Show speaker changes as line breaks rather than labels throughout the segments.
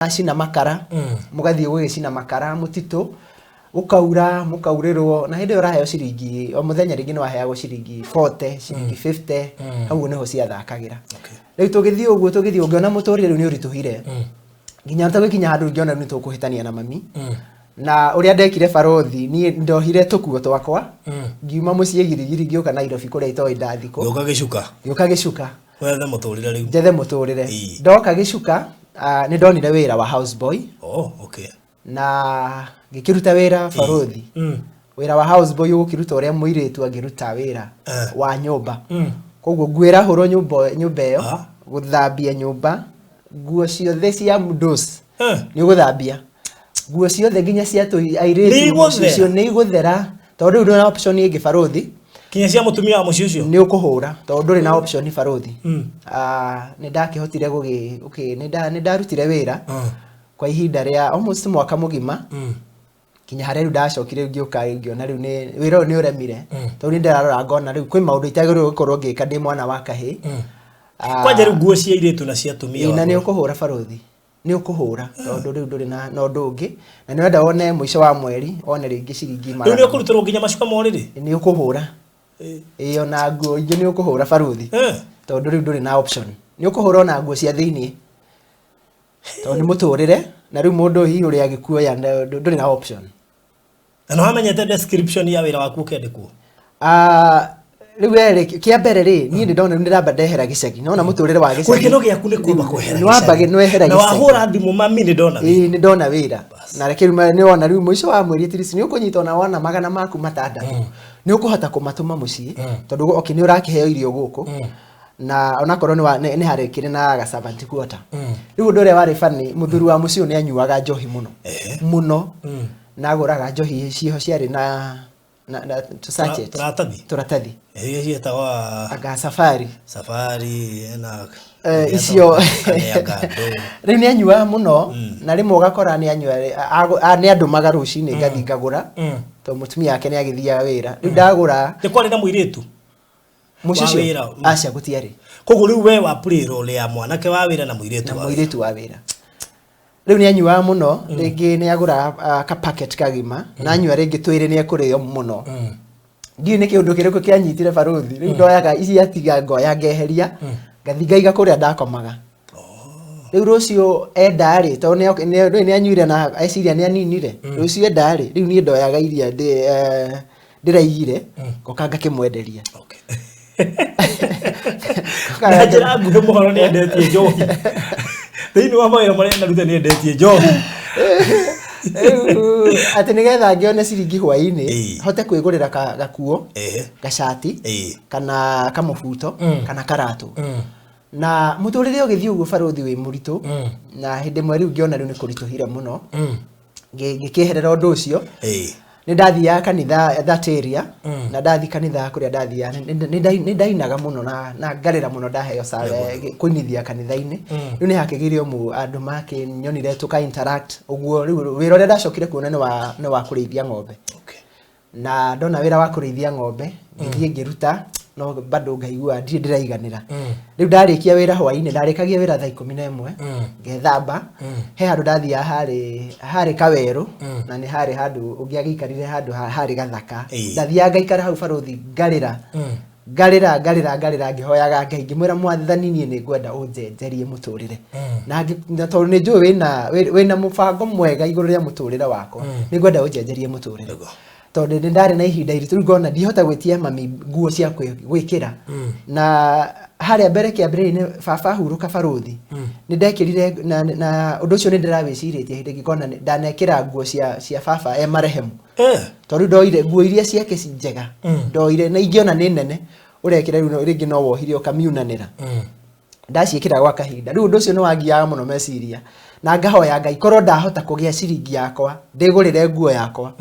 Mũracina makara, mũgathiĩ gũgĩcina makara mũtitũ, gũkaura, mũkaurĩrwo, na hĩndĩ ĩyo ũraheo ciringi, o mũthenya rĩngĩ nĩ waheagwo ciringi 40, ciringi 50, hau nĩho ciathakagĩra. Rĩu tũgĩthiĩ ũguo, tũgĩthiĩ, ũngĩona mũtũrĩre rĩu nĩ ũritũhire, nginya tũgĩkinya handũ ngĩona rĩu nĩ tũkũhĩtania na mami. Na ũrĩa ndekire barothi, niĩ ndohire tũkuo twakwa, ngiuma mũciĩ Girigiri ngĩũka Nairobi kũrĩa itoĩ ndathikũ.
Gĩũka gĩcuka.
Ngĩũka gĩcuka.
Wethe mũtũrĩre rĩu.
Njethe mũtũrĩre. Ndoka gĩcuka, nĩ ndonire wĩra wa house boy.
Oh, okay.
Na ngĩkĩruta wĩra barothi. Wĩra wa house boy ũgũkĩruta ũrĩa mũirĩtu angĩruta wĩra wa nyũmba. Koguo ngwĩra hũrwo nyũmba nyũmba ĩyo, gũthambia nyũmba, nguo ciothe cia mũndũci nĩ ũgũthambia. Nguo ciothe nginya cia airĩtu
Nĩ igũthera.
ũcio nĩ igũthera. Tondũ rĩu ndũrĩ na option ĩngĩ barothi.
Kinya cia mũtumia wa mũciĩ ũcio?
Nĩ ũkũhũra tondũ ndũrĩ na option barothi. Nĩ ndakĩhotire gũgĩ, okay, nĩ ndarutire wĩra kwa ihinda rĩa almost mwaka mũgima. Kinya harĩa rĩu ndacokire rĩu ngĩũka rĩu ngĩona rĩu nĩ wĩra ũyũ nĩ ũremire. Tondũ nĩ ndĩrarora ngona rĩu kwĩ maũndũ itagĩrĩirwo gũkorwo ngĩka ndĩ mwana wa kahĩĩ.
Kwanja rĩu nguo cia airĩtu na cia atumia
Na nĩ ũkũhũra barothi. Nĩ ũkũhũra tondũ rĩu ndũrĩ na ũndũ ũngĩ. Na nĩ ũrenda wone mũico wa mweri, wone rĩngĩ ciringi
Rĩu
magana.
nĩ ũkũrutĩrwo nginya macuka ma ũrĩrĩ?
Nĩ ũkũhũra. Ĩĩ, ona nguo ingĩ nĩ ũkũhũra barothi. Tondũ rĩu ndũrĩ na option. Nĩ ũkũhũra ona nguo cia thĩiniĩ. Tondũ nĩ mũtũrĩre, na rĩu mũndũ hihi ũrĩa agĩkuoya ndũrĩ na option.
Na nĩ wamenyete description ya wĩra waku ũkĩandĩkwo?
Rĩu we rĩ, kĩa mbere rĩ, niĩ nĩ ndona rĩu ndĩramba ndehera gĩcagi. Nĩwona mũtũrĩre wa gĩcagi.
Gĩkeno gĩaku nĩ kwamba kwehera
Nĩ wamba
gĩcagi.
nĩ wehera
Na
gĩcagi.
wahũra thimũ mami nĩ ndona wĩra.
Ĩĩ, nĩ ndona wĩra. Na reke rĩu nĩ wona rĩu mũico wa mweri at least nĩ ũkũnyita ona wona magana maku matandatũ. Nĩ ũkũhota kũmatũma mũciĩ, tondũ okay, nĩ ũrakĩheo irio gũkũ. Na onakorwo nĩ harĩkĩrĩ na ga servant quarter. Rĩu ũndũ ũrĩa warĩ funny, mũthuri wa mũciĩ ũyũ nĩ anyuaga njohi mũno. Mũno. Na agũraga njohi ciho ciarĩ na tũ sachet.
Tũratathi?
Tũratathi.
Iria ciĩtagwo
Anga Safari.
Safari, ena
Icio.
Anga ndũ.
Rĩu nĩ anyuaga mũno, na rĩmwe ũgakora nĩ anyua, nĩ andũmaga rũcinĩ ngathiĩ ngagũra, tondũ mũtumia wake nĩ agĩthiaga wĩra. Rĩu ndagũra.
Nĩ kwarĩ na mũirĩtu?
Mũciĩ
Wa
ũcio?
wĩra.
Aca, gũtiarĩ.
Koguo rĩu we wa play role ya mwanake wa wĩra na mũirĩtu
Na
wa wĩra.
mũirĩtu wa wĩra. Rĩu nĩ anyuaga mũno, rĩngĩ nĩ agũraga ka packet kagima, na anyua rĩngĩ twĩrĩ nĩ ekũrĩo mũno. Ndiũĩ nĩ kĩũndũ kĩrĩkũ kĩanyitire barothi, rĩu ndoyaga ici atiga ngoya ngeheria, ngathiĩ ngaiga kũrĩa ndakomaga. Rĩu rũciũ enda rĩ, tondũ nĩ anyuire na eciria nĩ aninire, rũciũ enda rĩ, rĩu niĩ ndoyaga iria ndĩraigire, ngoka ngakĩmwenderia.
Na njĩra nguhĩ mũhoro nĩ endetie njohi. Thĩinĩ wa mawĩra marĩa anaruta nĩ endetie njohi.
Rĩu atĩ nĩgetha ngĩone ciringi hwaĩ-inĩ, hote kwĩgũrĩra gakuo, gacati, kana kamũbuto, kana karatũ. Na mũtũrĩre ũgĩthiĩ ũguo barothi wĩ mũritũ, na hĩndĩ ĩmwe rĩu ngĩona rĩu nĩ kũritũhire mũno, ngĩkĩeherera ũndũ ũcio. Nĩ ndathiaga kanitha that area, na ndathiĩ kanitha kũrĩa ndathiaga, nĩ ndainaga mũno na ngarĩra mũno ndaheo kũinithia kanitha-inĩ. Rĩu nĩ hakĩgĩire andũ makĩnyonire tũka interact ũguo. Rĩu wĩra ũrĩa ndacokire kuona nĩ wa kũrĩithia ng'ombe. Na ndona wĩra wa kũrĩithia ng'ombe, ngĩthiĩ ngĩruta, no bado ngaigua ndirĩ ndĩraiganĩra. Rĩu ndarĩkia wĩra hwaĩ-inĩ, ndarĩkagia wĩra thaa 11, ngethamba, he handũ ndathiaga harĩ kawerũ, na nĩ harĩ handũ ũngĩagĩikarire handũ harĩ gathaka. Ndathiaga ngaikara hau barothi ngarĩra. Ngarĩra, ngarĩra, ngarĩra, ngĩhoyaga Ngai, ngĩmwĩra Mwathani niĩ nĩ ngwenda ũnjenjerie mũtũrĩre. Na tondũ nĩ njũĩ wĩna mũbango mwega igũrũ rĩa mũtũrĩre wakwa, nĩ ngwenda ũnjenjerie mũtũrĩre. Tondũ nĩ ndarĩ na ihinda iritũ, rĩu ngona ndihota gwĩtia mami nguo cia gwĩkĩra. Na harĩa mbere kĩambĩrĩria-inĩ baba ahurũka barothi, nĩ ndekĩrire na ũndũ ũcio nĩ ndĩrawĩcirĩtie hĩndĩ ĩngĩ ngona ndanekĩra nguo cia baba e marehemu. Tondũ ndoire nguo iria ciake ci njega, ndoire na ingĩona nĩ nene, ũrekĩra rĩu rĩngĩ no wohire ũkamiunanĩra. Ndaciĩkĩra gwa kahinda. Rĩu ũndũ ũcio nĩ wangiaga mũno meciria. Na ngahoya Ngai korwo ndahota kũgĩa ciringi yakwa, ndĩgũrĩre nguo yakwa.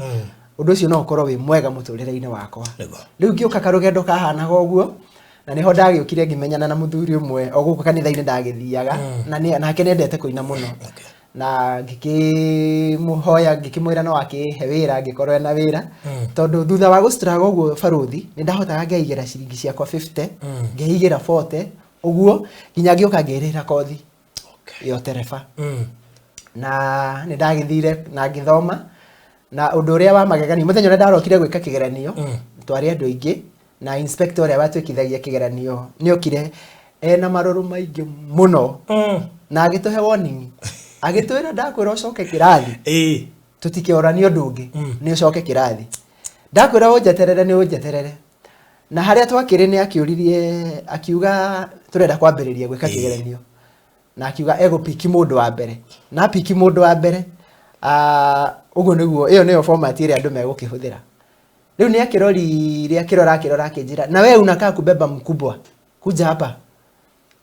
Ũndũ ũcio no ũkorwo wĩ mwega mũtũrĩre-inĩ wakwa. Rĩu ngĩũka karũgendo kahanaga ũguo, na nĩho ndagĩũkire ngĩmenyana na mũthuri ũmwe o gũkũ kanitha-inĩ ndagĩthiaga, na nake nĩendete kũina mũno. Na ngĩkĩmũhoya, ngĩkĩmwĩra no akĩhe wĩra, angĩkorwo ena wĩra. Tondũ thutha wa gũ-struggle ũguo barothi, nĩ ndahotaga ngeigĩra ciringi ciakwa 50, ngeigĩra 40, ũguo nginya ngĩũka ngĩrĩhĩra kothi ya ũtereba. Na nĩ ndagĩthire na ngĩthoma, na ũndũ ũrĩa wa magegania, mũthenya ũrĩa ndarokire gwĩka kĩgeranio, twarĩ andũ aingĩ, na inspector ũrĩa watwĩkithagia kĩgeranio nĩ okire ena marũrũ maingĩ mũno, na agĩtũhe warning, agĩtwĩra, "Ndakwĩra ũcoke kĩrathi, tũtikĩorania ũndũ ũngĩ, nĩ ũcoke kĩrathi. Ndakwĩra ũnjeterere, nĩ ũnjeterere." Na harĩa twakĩrĩ nĩ akĩũririe, akiuga tũrenda kwambĩrĩria gwĩka kĩgeranio, na akiuga egũpiki mũndũ wa mbere, na apiki mũndũ wa mbere, ũguo nĩguo ĩyo nĩyo format ĩrĩa andũ megũkĩhũthĩra. Rĩu nĩ akĩrorire, akĩrora, akĩrora, akĩnjĩra, "Na wewe unakaa kubeba mkubwa, kuja hapa."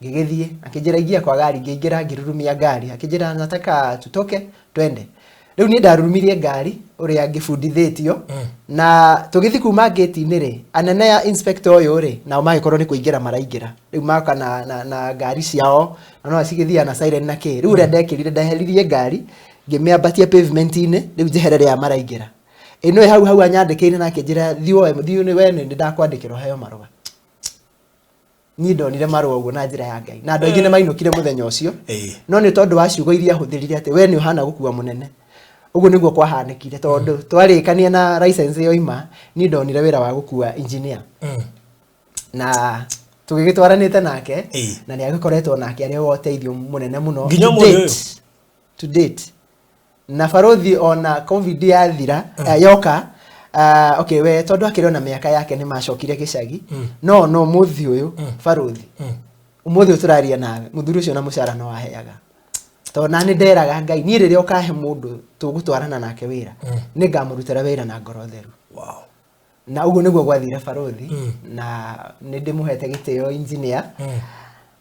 Ngĩgĩthiĩ, akĩnjĩra, "Ingia kwa gari." Ngĩingĩra, ngĩrurumia ngari, akĩnjĩra, "Nataka tutoke twende." Rĩu niĩ ndarurumirie ngari ũrĩa ngĩbundithĩtio, na tũgĩthiĩ kuma ngĩti-inĩ rĩ, anene ya inspector ũyũ rĩ, nao magĩkorwo nĩ kũingĩra maraingĩra rĩu, maka na ngari ciao, na no cigĩthiaga na siren na kĩ. Rĩu ũrĩa ndekĩrire, ndeheririe ngari, ngĩmĩambatia pavement-inĩ, rĩu njehere rĩrĩa maraingĩra. Ĩno ĩ hau hau anyandĩkĩire na akĩnjĩra, "Thiĩ woe, thiĩ nĩ we nĩ ndakwandĩkĩra ũheo marũa." Niĩ ndonire marũa ũguo na njĩra ya Ngai, na andũ aingĩ nĩ mainũkire mũthenya ũcio, no nĩ tondũ wa ciugo iria ahũthĩrire atĩ we nĩ ũhana gũkua mũnene. Ũguo nĩguo kwahanĩkire, tondũ twarĩkania na license yoima, niĩ ndonire wĩra wa gũkua engineer, na tũgĩgĩtwaranĩte nake, na nĩ agĩkoretwo nake arĩ wa ũteithio mũnene mũno
Nginya
to
ũmũthĩ
date.
ũyũ?
To date. Na barothi ona COVID yathira, yoka, okay, we tondũ akĩrĩ ona mĩaka yake nĩ macokire gĩcagi, no ũmũthĩ ũyũ, barothi, ũmũthĩ ũyũ tũraria nawe, mũthuri ũcio na mũcara no aheaga, tondũ na nĩ nderaga Ngai, niĩ rĩrĩa ũkahe mũndũ tũgũtwarana nake wĩra, nĩ ngamũrutĩra wĩra na ngoro theru. Na ũguo nĩguo gwathire, barothi, na nĩ ndĩmũhete gĩtĩo engineer,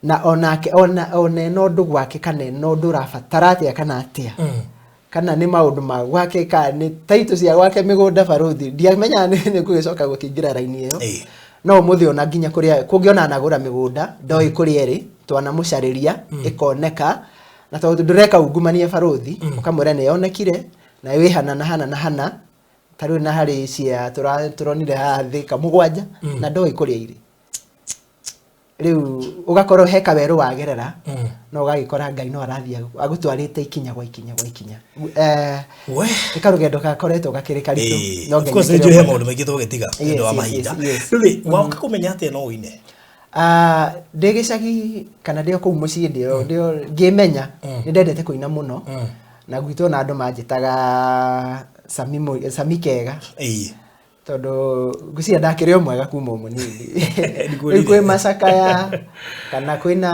na onake ona ena ũndũ gwake, kana ena ũndũ ũrabatara atĩa kana atĩa, kana nĩ maũndũ ma gwake, kana nĩ taitũ cia gwake mĩgũnda, barothi, ndiamenyaga nĩ gũgĩcoka gũkĩingĩra raini ĩyo. No ũmũthĩ ona nginya kũrĩa kũngĩona anagũra mĩgũnda, ndoĩ kũrĩa ĩrĩ, twanamũcarĩria ĩkoneka, na tondũ ndũreka ungumania, barothi, ũkamwĩra nĩ yonekire na wĩ hana na hana na hana, ta rĩu na harĩ cia tũronire haha Thika mũgwanja, na ndoĩ kũrĩa irĩ. Rĩu ũgakorwo he kawerũ wagerera, no ũgagĩkora Ngai no arathiĩ agũtwarĩte ikinya gwa ikinya gwa ikinya.
We.
Nĩ karũgendo gakoretwo gakĩrĩ karitũ, no
Of
Ngai
course
akĩrĩ
nĩ njũĩ he
o mwega.
maũndũ maingĩ tũgĩtiga nĩ ũndũ wa mahinda. Rĩu rĩ, waoka kũmenya atĩa no ũine?
Ah, ndĩ gĩcagi kana ndĩ o kũu mũciĩ, ndĩ o ngĩmenya, nĩ ndendete kũina mũno, na gwitũ ona andũ manjĩtaga Sami, Sami Kega, tondũ ngwĩciria ndakĩrĩ o mwega kuma o mũnini.
Nĩkuonire.
Rĩu kwĩ macakaya kana kwĩna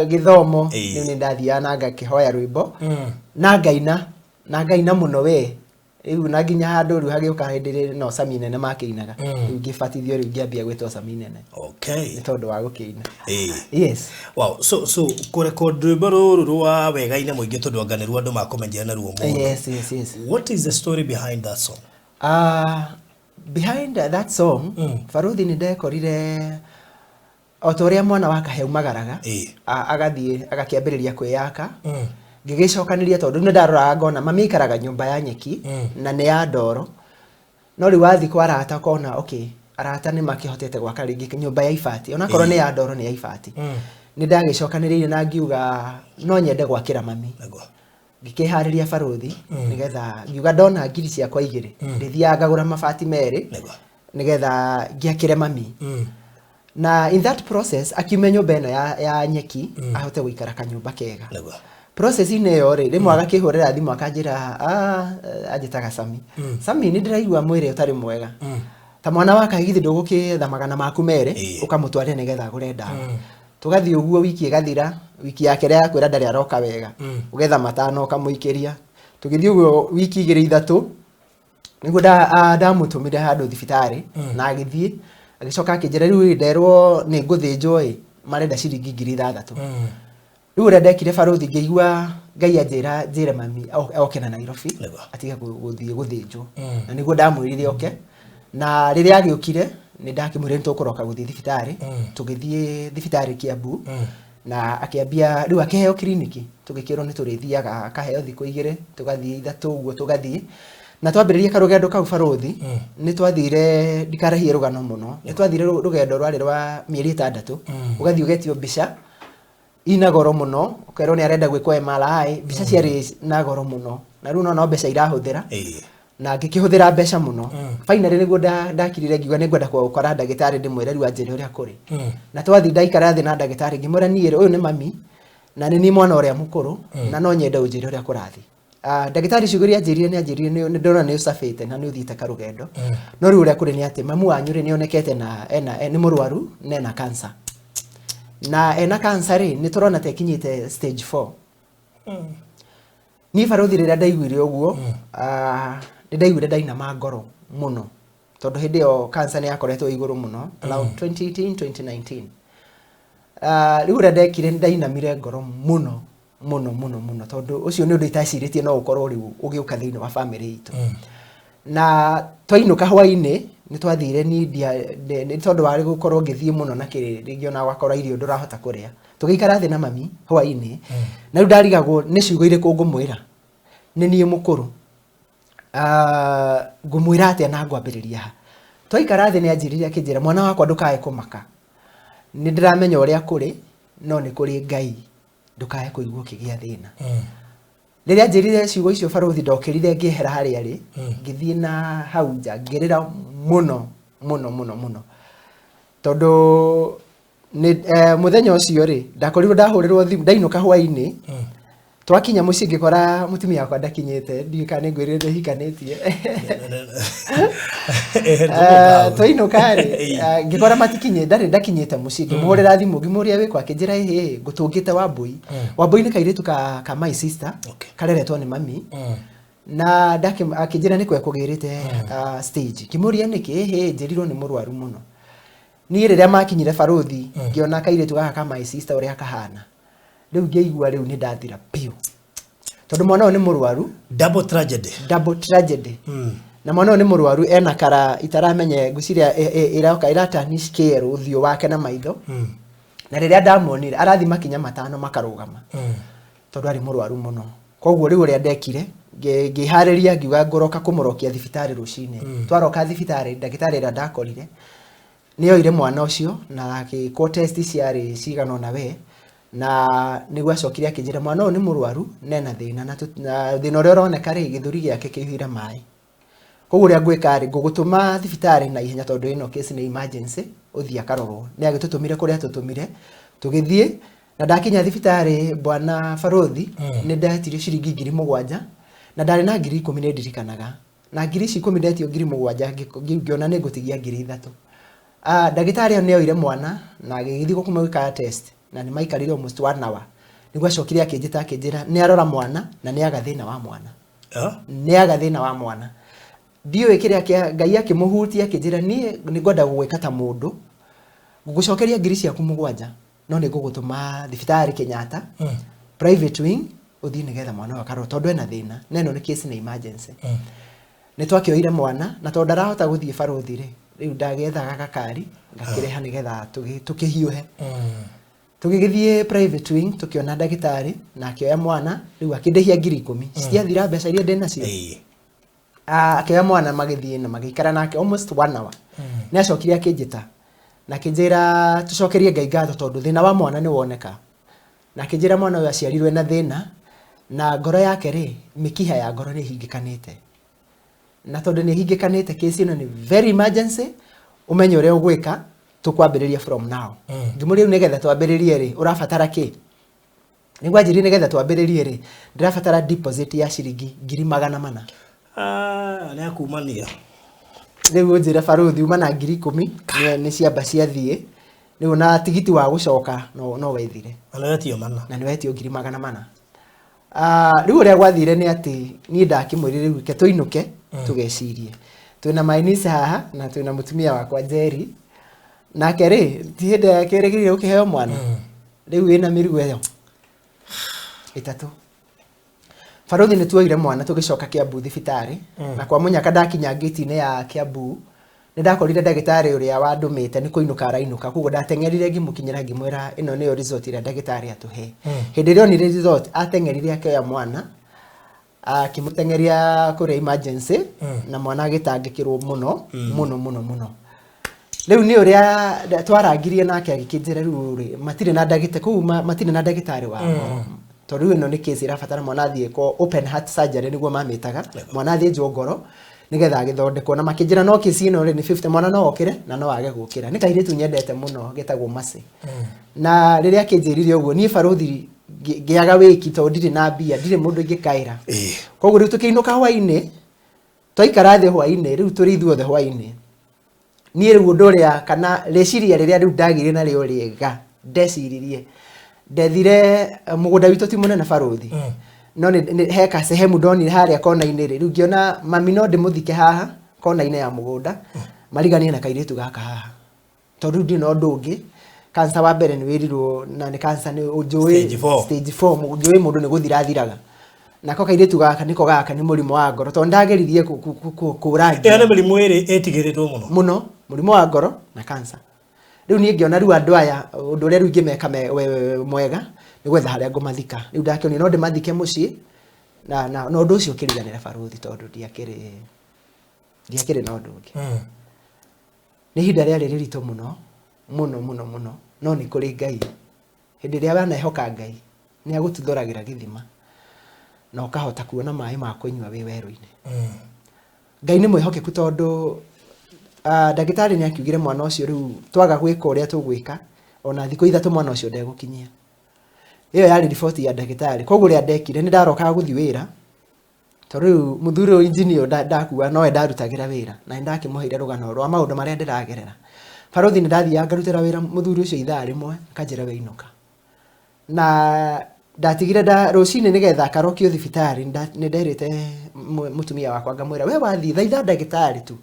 gĩthomo, rĩu nĩ ndathiaga na ngakĩhoya rwĩmbo, na ngaina mũno we. Rĩu na nginya handũ rĩu hagĩũka hĩndĩ ĩrĩa no Sami Nene makĩinaga, rĩu ngĩbatithio, rĩu ngĩambia gwĩtwo Sami Nene, nĩ tondũ wa gũkĩina. Yes.
Wow. So kũrecord rwĩmbo rũrũ rwa Wega-inĩ mũingĩ, tondũ anga nĩruo andũ makũmenyera naruo mũno.
Yes.
What is the story behind that song?
Behind that song, barothi, nĩ ndekorire o ta ũrĩa mwana wa kahe aumagaraga, agathiĩ agakĩambĩrĩria kwĩyaka. Ngĩgĩcokanĩria, tondũ nĩ ndaroraga ngona mami aikaraga nyũmba ya nyeki, na nĩ ya ndoro, no rĩu wathiĩ kwa arata ũkona, okay, arata nĩ makĩhotete gwaka rĩngĩ nyũmba ya ibati, onakorwo nĩ ya ndoro, nĩ ya ibati. Nĩ ndagĩcokanĩrĩire na ngiuga no nyende gwakĩra mami. Ngĩkĩharĩria, barothi, nĩgetha ngiuga ndona ngiri ciakwa 2, ndĩthiaga ngagũra mabati 2, nĩgetha ngĩakĩre mami. Na in that process akiuma nyũmba ĩno ya nyeki, ahote gũikara kanyũmba kega. Process-inĩ ĩyo rĩ, rĩmwe agakĩhũrĩra thimũ akanjĩra, anjĩtaga Sami, "Sami, nĩ ndĩraigua mwĩrĩ ũtarĩ mwega, ta mwana wa kahithi, ndũgũkĩetha magana maku 2, ũkamũtwarĩra nĩgetha agũre ndawa?" Tũgathiĩ ũguo, wiki ĩgathira, wiki ya kerĩ agakwĩra ndarĩ aroka wega, ũgetha 5 ũkamũikĩria. Tũgĩthiĩ ũguo wiki 2 3, nĩguo ndamũtũmire handũ thibitarĩ, na agĩthiĩ, agĩcoka akĩnjĩra, "Rĩu ĩ, nderwo nĩ ngũthĩnjwo ĩ, marenda ciringi 6,000." Rĩu ũrĩa ndekire, barothi, ngĩigua Ngai anjĩra njĩre mami oke na Nairobi, atige gũthiĩ gũthĩnjwo. Na nĩguo ndamwĩrire oke, na rĩrĩa agĩũkire nĩ ndakĩmwĩrire nĩ tũkũroka gũthiĩ thibitarĩ. Tũgĩthiĩ thibitarĩ Kiambu, na akĩambia rĩu akĩheo kiriniki, tũgĩkĩrwo nĩ tũrĩthiaga akaheo thikũ 2, tũgathiĩ 3 ũguo, tũgathiĩ na twambĩrĩria karũgendo kau. Barothi, nĩ twathire, ndikarahie rũgano mũno, nĩ twathire rũgendo rwarĩ rwa mĩeri 6, ũgathiĩ ũgetio mbica. Ina goro mũno, ũkerwo nĩ arenda gwĩkwo MRI, mbica ciarĩ na goro mũno, na rĩu no mbeca irahũthĩra na ngĩkĩhũthĩra mbeca mũno. Finally nĩguo ndakirire ngiuga nĩ ngwenda gũkora ndagĩtarĩ ndĩmwĩre rĩu anjĩre ũrĩa kũrĩ. Na twathiĩ ndaikara thĩ na ndagĩtarĩ ngĩmwĩra niĩ rĩ, ũyũ nĩ mami na nĩ niĩ mwana ũrĩa mũkũrũ na no nyende ũnjĩre ũrĩa kũrathiĩ. Ndagĩtarĩ ciugo iria anjĩrire nĩ anjĩrire nĩ ndona nĩ ũcabĩte na nĩ ũthiĩte karũgendo, no rĩu ũrĩa kũrĩ nĩ atĩ mamu wanyu rĩ nĩ onekete na ena nĩ mũrwaru na ena cancer, na ena cancer rĩ nĩ tũrona ta ĩkinyĩte stage 4. Niĩ barũthi rĩrĩa ndaiguire ũguo, nĩ ndaiguire ndainama ngoro mũno, tondũ hĩndĩ ĩyo cancer nĩ yakoretwo igũrũ mũno around 2018 2019. Rĩu ũrĩa ndekire nĩ ndainamire ngoro mũno mũno mũno mũno, tondũ ũcio nĩ ũndũ itacirĩtie no ũkorwo rĩu ũgĩũka thĩinĩ wa family itũ. Na twainũka hwainĩ nĩ twathire ni nĩ tondũ wa gũkorwo ngĩthiĩ mũno na kĩrĩ rĩngĩ ona ũgakora irio ndũrahota kũrĩa, tũgĩikara thĩ na mami hwainĩ, na rĩu ndarigagwo nĩ ciugo irĩkũ ngũmwĩra, nĩ niĩ mũkũrũ, ngũmwĩra atĩa na ngwambĩrĩria ha. Twaikara thĩ nĩ anjĩrire akĩnjĩra, mwana wakwa ndũkae kũmaka, nĩ ndĩramenya ũrĩa kũrĩ, no nĩ kũrĩ Ngai, ndũkae kũigua ũkĩgĩa thĩna. Rĩrĩa anjĩrire ciugo icio barũthi, ndokĩrire ngĩehera harĩa arĩ, ngĩthiĩ na hau nja ngĩrĩra mũno mũno mũno mũno, tondũ nĩ mũthenya ũcio rĩ ndakorirwo ndahũrĩrwo thimũ ndainũka hwainĩ. Twakinya mũciĩ ngĩkora mũtumia wakwa ndakinyĩte, ndiũĩ kana nĩ ngwĩrire ndĩhikanĩtie. Twainũka rĩ ngĩkora matikinyĩ ndarĩ ndakinyĩte mũciĩ, ngĩmũhũrĩra thimũ ngĩmũria wĩkũ, akĩnjĩra ĩhĩ ngũtũngĩte Wambui. Wambui nĩ kairĩtu ka my sister kareretwo nĩ mami, na akĩnjĩra nĩ kwekũgĩrĩte stage. Ngĩmũria nĩkĩ, ĩhĩ njĩrirwo nĩ mũrwaru mũno. Niĩ rĩrĩa makinyire barũthi ngĩona kairĩtu gaka ka my sister ũrĩa kahana, rĩu ngĩigua rĩu nĩ ndathira biũ, tondũ mwana ũyũ nĩ mũrwaru.
Double tragedy.
Double tragedy. Na mwana ũyũ nĩ mũrwaru ena kara itaramenya, ngwĩciria ĩroka ĩratanish kĩerũ ũthiũ wake na maitho. Na rĩrĩa ndamuonire arathi makinya matano makarũgama, tondũ arĩ mũrwaru mũno. Koguo rĩu ũrĩa ndekire ngĩharĩria ngiuga ngũroka kũmũrokia thibitarĩ rũcinĩ. Twaroka thibitarĩ, ndagĩtarĩ ĩrĩa ndakorire nĩ oire mwana ũcio na agĩkwo test ciarĩ cigana ũna we, na nĩguo acokire akĩnjĩra mwana ũyũ nĩ mũrwaru na ena thĩna, na thĩna ũrĩa ũroneka rĩ, gĩthũri gĩake kĩihũire maĩ. Koguo ũrĩa ngwĩka rĩ, ngũgũtũma thibitarĩ na ihenya, tondũ ĩno case nĩ emergency, ũthiĩ akarorwo. Nĩ agĩtũtũmire kũrĩa tũtũmire, tũgĩthiĩ, na ndakinya thibitarĩ bwana barũthi nĩ ndetirio ciringi 7,000, na ndarĩ na 10,000 nĩ ndirikanaga, na ngiri ici 10 ndetio 7,000, ngĩona nĩ ngũtigia 3,000. Ndagĩtarĩ ĩyo nĩ oire mwana na agĩgĩthiĩ kũmwĩka test, na nĩ maikarire almost one hour nĩguo acokire akĩnjĩta akĩnjĩra nĩ arora mwana na nĩ aga thĩna wa mwana. Nĩ aga thĩna wa mwana, ndiũĩ kĩrĩa kĩa Ngai akĩmũhutia, akĩnjĩra niĩ nĩ ngwenda gũgwĩka ta mũndũ, ngũgũcokeria ngiri ciaku 7, no nĩ ngũgũtũma thibitarĩ Kenyatta private wing ũthiĩ nĩgetha mwana ũyũ akarorwo, tondũ ena thĩna na ĩno nĩ case nĩ emergency. Nĩ twakĩoire mwana, na tondũ ndarahota gũthiĩ barũthi rĩ, rĩu ndagĩethaga gakari ngakĩreha nĩgetha tũkĩhiũhe. Tũgĩgĩthiĩ private wing, tũkĩona ndagĩtarĩ na akĩoya mwana, rĩu akĩndĩhia 10,000, citiathira mbeca iria ndĩ nacio. Akĩoya mwana magĩthiĩ na magĩikara nake almost one hour. Nĩ acokire akĩnjĩta na akĩnjĩra tũcokerie Ngai ngatho tondũ thĩna wa mwana nĩ woneka, na akĩnjĩra mwana ũyũ aciarirwo ena thĩna na ngoro yake rĩ, mĩkiha ya ngoro nĩ ĩhingĩkanĩte, na tondũ nĩ ĩhingĩkanĩte case ĩno nĩ very emergency, ũmenye ũrĩa ũgwĩka, tũkwambĩrĩria from now. Ngĩmũria rĩu nĩgetha twambĩrĩrie rĩ, ũrabatara kĩ? Nĩguo anjĩrire nĩgetha twambĩrĩrie rĩ, ndĩrabatara deposit ya ciringi 400,000.
Ah, nĩ akumania.
Rĩu ũnjĩre barũthi uma na 10,000 nĩ ciamba ciathiĩ rĩu, na tigiti wa gũcoka no wethire.
Na nĩ wetio mana.
Na nĩ wetio 400,000. Rĩu ũrĩa gwathire nĩ atĩ niĩ ndakĩmwĩrire rĩu reke tũinũke tũgecirie, twĩna my niece haha na twĩna mũtumia wakwa Njeri, nake rĩ ti hĩndĩ akĩrĩgĩrĩire gũkĩheo mwana. Rĩu wĩna mĩrigo ĩyo ĩtatũ barũthi, nĩ tuoire mwana tũgĩcoka Kiambu thibitarĩ. Na kwa mũnyaka ndakinya ngĩti-inĩ ya Kiambu nĩ ndakorire ndagĩtarĩ ũrĩa wandũmĩte nĩ kũinũka arainũka, koguo ndateng'erire ngĩmũkinyĩra ngĩmwĩra ĩno nĩyo result ĩrĩa ndagĩtarĩ atũhe. Hĩndĩ ĩrĩa onire result ateng'erire akĩoya mwana akĩmũteng'eria kũrĩa emergency, na mwana agĩtangĩkĩrwo mũno mũno mũno mũno. Rĩu nĩ ũrĩa twarangirie nake agĩkĩnjĩra rĩu rĩ matirĩ na ndagĩtarĩ kũu, matirĩ na ndagĩtarĩ wa ngoro, tondũ rĩu ĩno nĩ case ĩrabatara mwana athiĩ ko open heart surgery nĩguo mamĩtaga, mwana athĩnjwo ngoro nĩgetha agĩthondekwo. Na makĩnjĩra no case ĩno rĩ nĩ 50, mwana no okĩre na no age gũkĩra. Nĩ kairĩtu nyendete mũno getagwo Mercy. Na rĩrĩa akĩnjĩrire ũguo, niĩ barũthi ngĩaga wĩki, tondũ ndirĩ na mbia, ndirĩ mũndũ ingĩkaĩra. Koguo rĩu tũkĩinũka hwainĩ, twaikara thĩ hwainĩ, rĩu tũrĩ ithuothe hwainĩ, niĩ rĩu ũndũ ũrĩa kana rĩciria rĩrĩa rĩu ndagĩire narĩo rĩega, ndeciririe ndethire mũgũnda witũ ti mũnene barũthi, no nĩ he kasehemu ndonire harĩa kona-inĩ rĩ, rĩu ngĩona mami no ndĩmũthike haha kona-inĩ ya mũgũnda, mariganie na kairĩtu gaka haha, tondũ rĩu ndirĩ na ũndũ ũngĩ. Cancer wa mbere nĩ wĩrirwo na nĩ cancer nĩ njũĩ.
Stage 4.
Stage 4, njũĩ mũndũ nĩ gũthira athiraga. Nako kairĩtu gaka nĩko gaka nĩ mũrimũ wa ngoro, tondũ ndageririe kũrangia.
Ĩyo nĩ mĩrimũ ĩrĩ ĩtigĩrĩtwo mũno.
Mũno, mũrimũ wa ngoro na cancer. Rĩu niĩ ngĩona rĩu andũ aya, ũndũ ũrĩa rĩu ingĩmeka mwega nĩ gwetha harĩa ngũmathika. Rĩu ndakĩonire no ndĩmathike mũciĩ na ũndũ ũcio ũkĩriganĩra barũthi, tondũ ndiakĩrĩ na ũndũ ũngĩ. Nĩ ihinda rĩarĩ rĩritũ mũno mũno mũno mũno, no nĩ kũrĩ Ngai. Hĩndĩ ĩrĩa wanehoka Ngai, nĩ agũtuthũragĩra gĩthima na ũkahota kuona maĩ ma kũnyua wĩ werũ-inĩ. Ngai nĩ mwĩhokeku, tondũ ndagĩtarĩ nĩ akiugire mwana ũcio rĩu twaga gwĩka ũrĩa tũgwĩka, ona thikũ 3 mwana ũcio ndegũkinyia. Ĩyo yarĩ riboti ya ndagĩtarĩ. Koguo ũrĩa ndekire, nĩ ndarokaga gũthiĩ wĩra, tondũ rĩu mũthuri ũyũ engineer ndakua nowe ndarutagĩra wĩra, na nĩ ndakĩmũheire rũgano rwa maũndũ marĩa ndĩragerera. Barũthi, nĩ ndathiaga ngarutĩra wĩra mũthuri ũcio ithaa rĩmwe, akanjĩra we inũka. Na ndatigire nda rũcinĩ nĩgetha akarokio thibitarĩ, nĩ nderĩte mũtumia wakwa, ngamwĩra we wathiĩ thaitha ndagĩtarĩ tu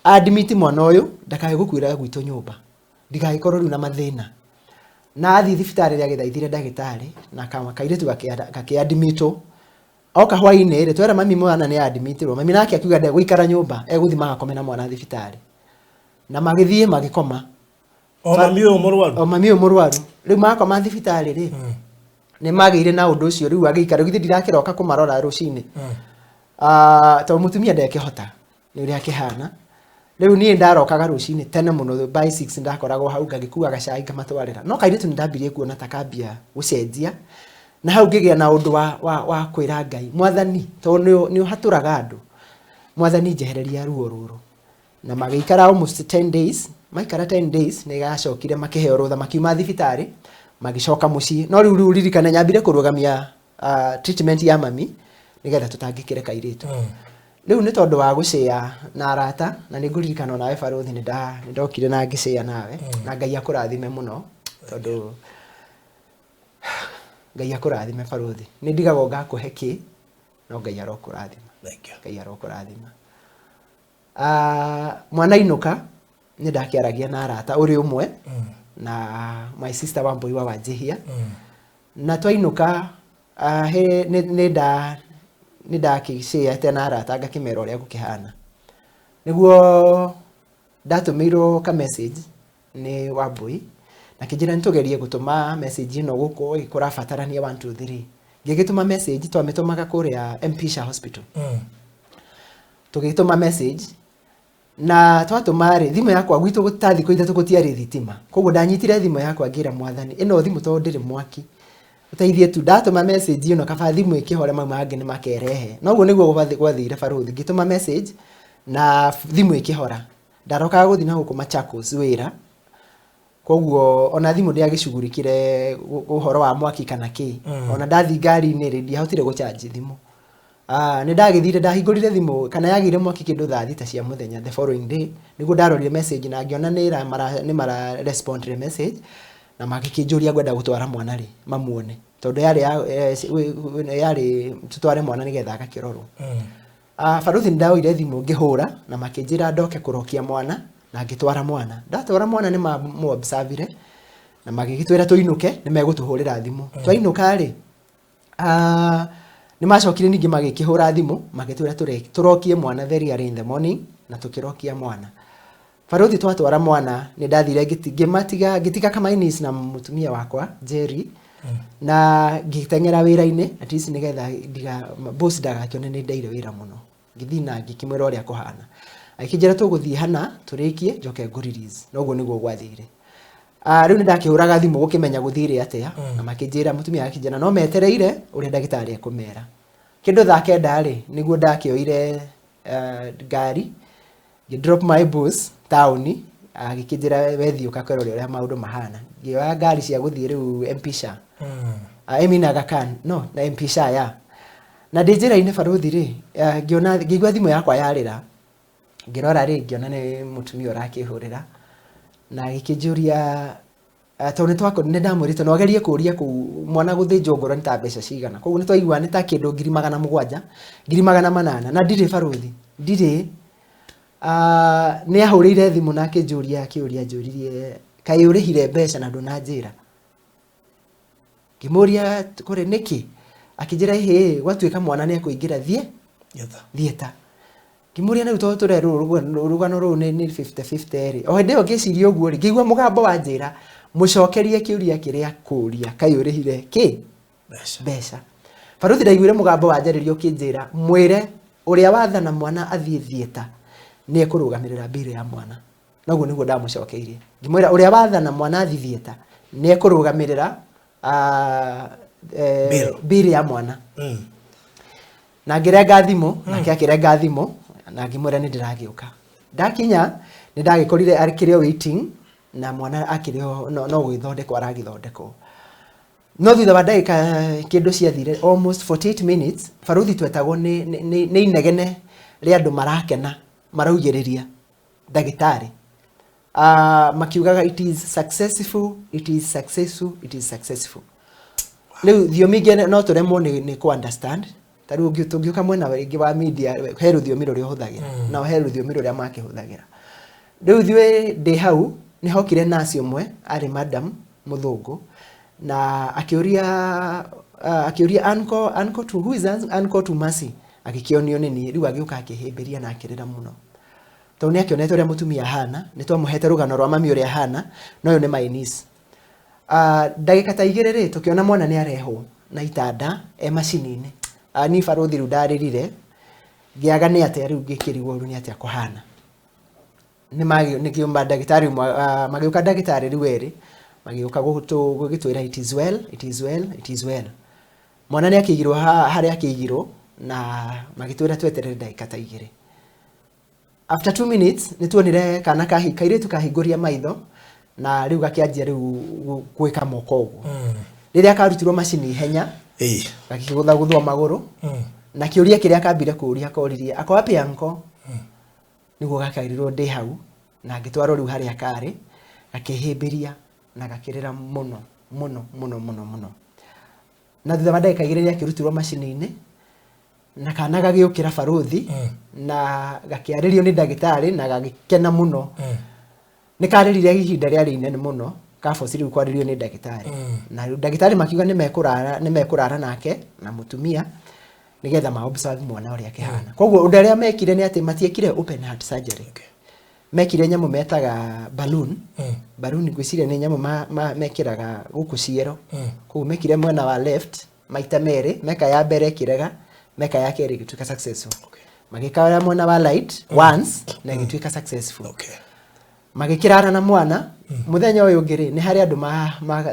admit mwana ũyũ ndakae gũkuĩra gwitũ nyũmba, ndigagĩkorwo rĩu na mathĩna. Na athiĩ thibitarĩ rĩ, agĩthaithire ndagĩtarĩ na kairĩtu gakĩadmitwo. Oka hwainĩ rĩ, twera mami mwana nĩ admitirwo, mami nake akiuga ndegũikara nyũmba, egũthiĩ magakome na mwana thibitarĩ. Na magĩthiĩ magĩkoma.
O mami ũyũ mũrwaru?
O mami ũyũ mũrwaru. Rĩu makoma thibitarĩ rĩ, nĩ magĩire na ũndũ ũcio rĩu agĩikara githĩ ndirakĩroka kũmarora rũcinĩ. Tondũ mũtumia ndekĩhota nĩ ũrĩa akĩhana. Rĩu niĩ ndarokaga rũcinĩ tene mũno, by 6 ndakoragwo hau, ngagĩkua gacai ngamatwarĩra. No kairĩtu nĩ ndambirie kuona ta kambia gũcenjia, na hau ngĩgĩa na ũndũ wa kwĩra Ngai, Mwathani, tondũ nĩ ũhatũraga andũ, Mwathani njehereria ruo rũrũ. Na magĩikara almost 10 days. Maikara 10 days nĩ gacokire makĩheo rũtha, makiuma thibitarĩ magĩcoka mũciĩ. No rĩu ririkane nyambire kũrũgamia treatment ya mami nĩgetha tũtangĩkĩre kairĩtu. Rĩu nĩ tondũ wa gũcĩa na arata, na nĩ ngũririkana onawe barũthi nĩ ndokire na ngĩcĩa nawe, na Ngai akũrathime mũno, tondũ Ngai akũrathime barũthi. Nĩ ndigagwo ngakũhe kĩ, no Ngai arokũrathima.
Thank you.
Ngai arokũrathima. Mwana inũka nĩ ndakĩaragia na arata ũrĩ ũmwe na my sister Wambui wa Wanjihia. Na twainũka nĩ ndakĩcĩate na arata ngakĩmera ũrĩa gũkĩhana. Nĩguo ndatũmĩirwo ka message nĩ Wambui na kĩnjĩra nĩ tũgerie gũtũma message ĩno gũkũ ĩ kũrabatarania 1 2 3. Ngĩgĩtũma message, twamĩtũmaga kũrĩa Mpisha Hospital. Tũgĩtũma message, na twatũma rĩ, thimũ yakwa gwitũ ta thikũ 3 gũtiarĩ thitima, koguo ndanyitire thimũ yakwa ngĩra Mwathani, ĩno thimũ tondũ ndĩrĩ mwaki ũteithie tu, ndatũma message ĩno kaba thimũ ĩkĩhore, mau mangĩ nĩ makerehe. Na ũguo nĩguo gwathire barũthi. Ngĩtũma message na thimũ ĩkĩhora. Ndarokaga gũthiĩ na gũkũ Machakos wĩra, koguo ona thimũ ndĩagĩcugurikire ũhoro wa mwaki kana kĩ. Ona ndathiĩ ngari-inĩ rĩ, ndiahotire gũcharge thimũ. Nĩ ndagĩthire ndahingũrire thimũ kana yagĩire mwaki kĩndũ thaa 6 cia mũthenya the following day, nĩguo ndarorire message na ngĩona nĩ mara respond message na magĩkĩnjũria ngwenda gũtwara mwana rĩ mamuone, tondũ yarĩ tũtware mwana nĩgetha agakĩrorwo. Barũthi, nĩ ndaoire thimũ ngĩhũra na makĩnjĩra ndoke kũrokia mwana, na ngĩtwara mwana. Ndatwara mwana nĩ mamũ-observire na magĩgĩtwĩra tũinũke, nĩ megũtũhũrĩra thimũ. Twainũka rĩ, nĩ macokire ningĩ magĩkĩhũra thimũ magĩtwĩra tũrokie mwana very early in the morning, na tũkĩrokia mwana. Barũthi, twatwara mwana nĩ ndathire ngĩmatiga, ngĩtiga Kamainis na mũtumia wakwa Jerry, na ngĩteng'era wĩra-inĩ at least nĩgetha ndiga boss ndagakĩone nĩ ndeire wĩra mũno. Ngĩthiĩ na ngĩkĩmwĩra ũrĩa kũhana. Agĩkĩnjĩra tũgũthiĩ hana tũrĩkie njoke ngũ release. Na ũguo nĩguo gwathire. Rĩu nĩ ndakĩhũraga thimũ gũkĩmenya gũthire atĩa, na makĩnjĩra, mũtumia akĩnjĩra no metereire ũrĩa ndagĩtarĩ ekũmera. Kĩndũ thaa 9 rĩ, nĩguo ndakĩoire ngari, ngĩ drop my boss taũni, agĩkĩnjĩra we thiĩ ũgakĩrore ũrĩa maũndũ mahana. Ngĩoya ngari cia gũthiĩ rĩu MP Shah. I mean Aga Khan, no, na MP Shah, yeah. Na ndĩ njĩra-inĩ barũthi rĩ, ngĩona, ngĩigua thimũ yakwa yarĩra, ngĩrora rĩ, ngĩona nĩ mũtumia ũrakĩhũrĩra, na agĩkĩnjũria, tondũ nĩ ndamwĩrĩte no agerie kũria kũu mwana gũthĩnjwo ngoro nĩ ta mbeca cigana. Koguo nĩ twaigua nĩ ta kĩndũ 700,000, 800,000, na ndirĩ barũthi, ndirĩ. Nĩ ahũrĩire thimũ na akĩnjũria kĩũria anjũririe, kaĩ ũrĩhire mbeca na ndũnanjĩra? Ngĩmũria kũrĩ nĩkĩ? Akĩnjĩra ĩhĩ, gwatuĩka mwana nĩ ekũingĩra theatre. Ngĩmũria rĩu tondũ tũrerwo rũgano rũu nĩ 50-50 rĩ. O hĩndĩ ĩyo ngĩciria ũguo rĩ, ngĩigua mũgambo wanjĩra mũcokerie kĩũria kĩrĩa kũria, kaĩ ũrĩhire kĩ? Mbeca. Barũthi ndaiguire mũgambo wanjarĩria ũkĩnjĩra mwĩre ũrĩa wathana mwana athiĩ theatre nĩ ekũrũgamĩrĩra bill ya mwana. Na ũguo nĩguo ndamũcokeirie. Ngĩmwĩra ũrĩa wathana mwana athiĩ theatre nĩ ekũrũgamĩrĩra bill ya mwana. Na ngĩrenga thimũ, nake akĩrenga thimũ, na ngĩmwĩra nĩ ndĩragĩũka. Ndakinya, nĩ ndagĩkorire akĩrĩ o waiting, na mwana akĩrĩ o, no gũgĩthondekwo aragĩthondekwo. No thutha wa ndagĩka kĩndũ ciathire almost 48 minutes, barũthi twetagwo nĩ inegene rĩa andũ marakena, maraugĩrĩria ndagĩtarĩ. Makiugaga it is successful, it is successful, it is successful. Rĩu thiomi ingĩ no tũremwo nĩ kũ understand. Ta rĩu tũngĩũka mwena rĩngĩ wa media, he rũthiomi rũrĩa ũhũthagĩra, nao he rũthiomi rũrĩa makĩhũthagĩra. Rĩu ithuĩ ndĩ hau, nĩ hokire nurse ũmwe, arĩ madam mũthũngũ, na akĩũria uncle, uncle to, who is uncle to Mercy? Agĩkĩonio nĩ niĩ, rĩu agĩũka akĩhĩmbĩria na akĩrĩra mũno. Tondũ nĩ akĩonete ũrĩa mũtumia ahana, nĩ twamũhete rũgano rwa mami ũrĩa ahana, na ũyũ nĩ my niece. Ndagĩka ta igĩrĩ rĩ, tũkĩona mwana nĩ arehwo na itanda e macini-inĩ. Niĩ barũthi rĩu ndarĩrire, ngĩaga nĩ atĩa rĩu ngĩkĩrigwo rĩu nĩ atĩa kũhana. Nĩ nĩkĩo ndagĩtarĩ ũmwe, magĩũka ndagĩtarĩ rĩu erĩ, magĩũka gũgĩtwĩra it is well, it is well, it is well. Mwana nĩ akĩigirwo harĩa akĩigirwo, na magĩtwĩra tweterere ndagĩka ta igĩrĩ. After 2 minutes, nĩ tuonire kana kairĩtu kahingũria maitho, na rĩu gakĩanjia rĩu gwĩka moko ũguo. Rĩrĩa karutirwo macini ihenya, gakĩgũthagũthwo magũrũ, na kĩũria kĩrĩa kambire kũũria koririe, ako wapi uncle? Nĩguo gakaĩrirwo ndĩ hau, na ngĩtwarwo rĩu harĩa karĩ, gakĩhĩmbĩria na gakĩrĩra mũno, mũno, mũno, mũno, mũno. Na thutha wa ndagĩka igĩrĩ nĩakĩrutirwo macini-inĩ, na kana gagĩũkĩra barũthi, na gakĩarĩrio nĩ ndagĩtarĩ, na gagĩkena mũno. Nĩ karĩrire ihinda rĩarĩ inene mũno, kaboci rĩu kwarĩrio nĩ ndagĩtarĩ. Na rĩu ndagĩtarĩ makiuga nĩ mekũrara nake na mũtumia, nĩgetha ma observe mwana ũrĩa akĩhana. Koguo ũndũ ũrĩa mekire nĩ atĩ matiekire open heart surgery. Mekire nyamũ metaga balloon. Balloon ngwĩciria nĩ nyamũ mekĩraga gũkũ ciero. Koguo mekire mwena wa left maita merĩ, meka ya mbere ĩkĩrega, meka ya kerĩ ĩgĩtuĩka successful. Magĩka mwena wa right once na ĩgĩtuĩka successful. Magĩkĩrara na mwana, mũthenya ũyũ ũngĩ rĩ, nĩ harĩ andũ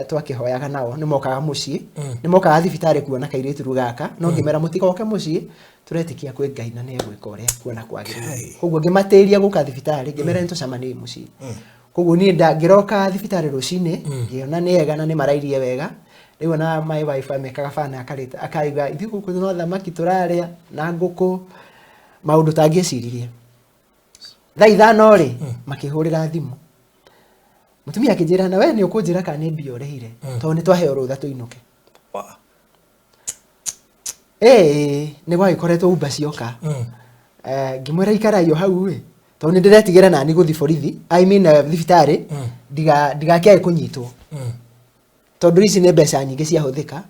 twakĩhoyaga nao, nĩ mokaga mũciĩ, nĩ mokaga thibitarĩ kuona kairĩtu rĩu gaka, no ngĩmera mũtigoke mũciĩ, tũretĩkia kwĩ Ngai na nĩ egwĩka ũrĩa kuona kwagĩrĩire. Koguo ngĩmatĩria gũka thibitarĩ, ngĩmera nĩ tũcemanie mũciĩ. Koguo niĩ ngĩroka thibitarĩ rũcinĩ, ngĩona nĩ ega na nĩ marairie wega. Rĩu ona my wife amekaga bana akarĩte, akaiga ithuĩ gũkũ no thamaki tũrarĩa na ngũkũ, maũndũ tangĩeciririe. Thaa 5 rĩ, makĩhũrĩra thimũ. Mũtumia akĩnjĩra, na we nĩ ũkũnjĩra kana nĩ mbia ũrĩhire, tondũ nĩ twaheo rũtha tũinũke. Nĩ gwagĩkoretwo Uber cioka. Ngĩmwĩra ikarai o hau ĩ, tondũ nĩ ndĩretigĩra nani gũthiĩ borithi, I mean, thibitarĩ, ndigakĩae kũnyitwo. Tondũ ici nĩ mbeca nyingĩ ciahũthĩka,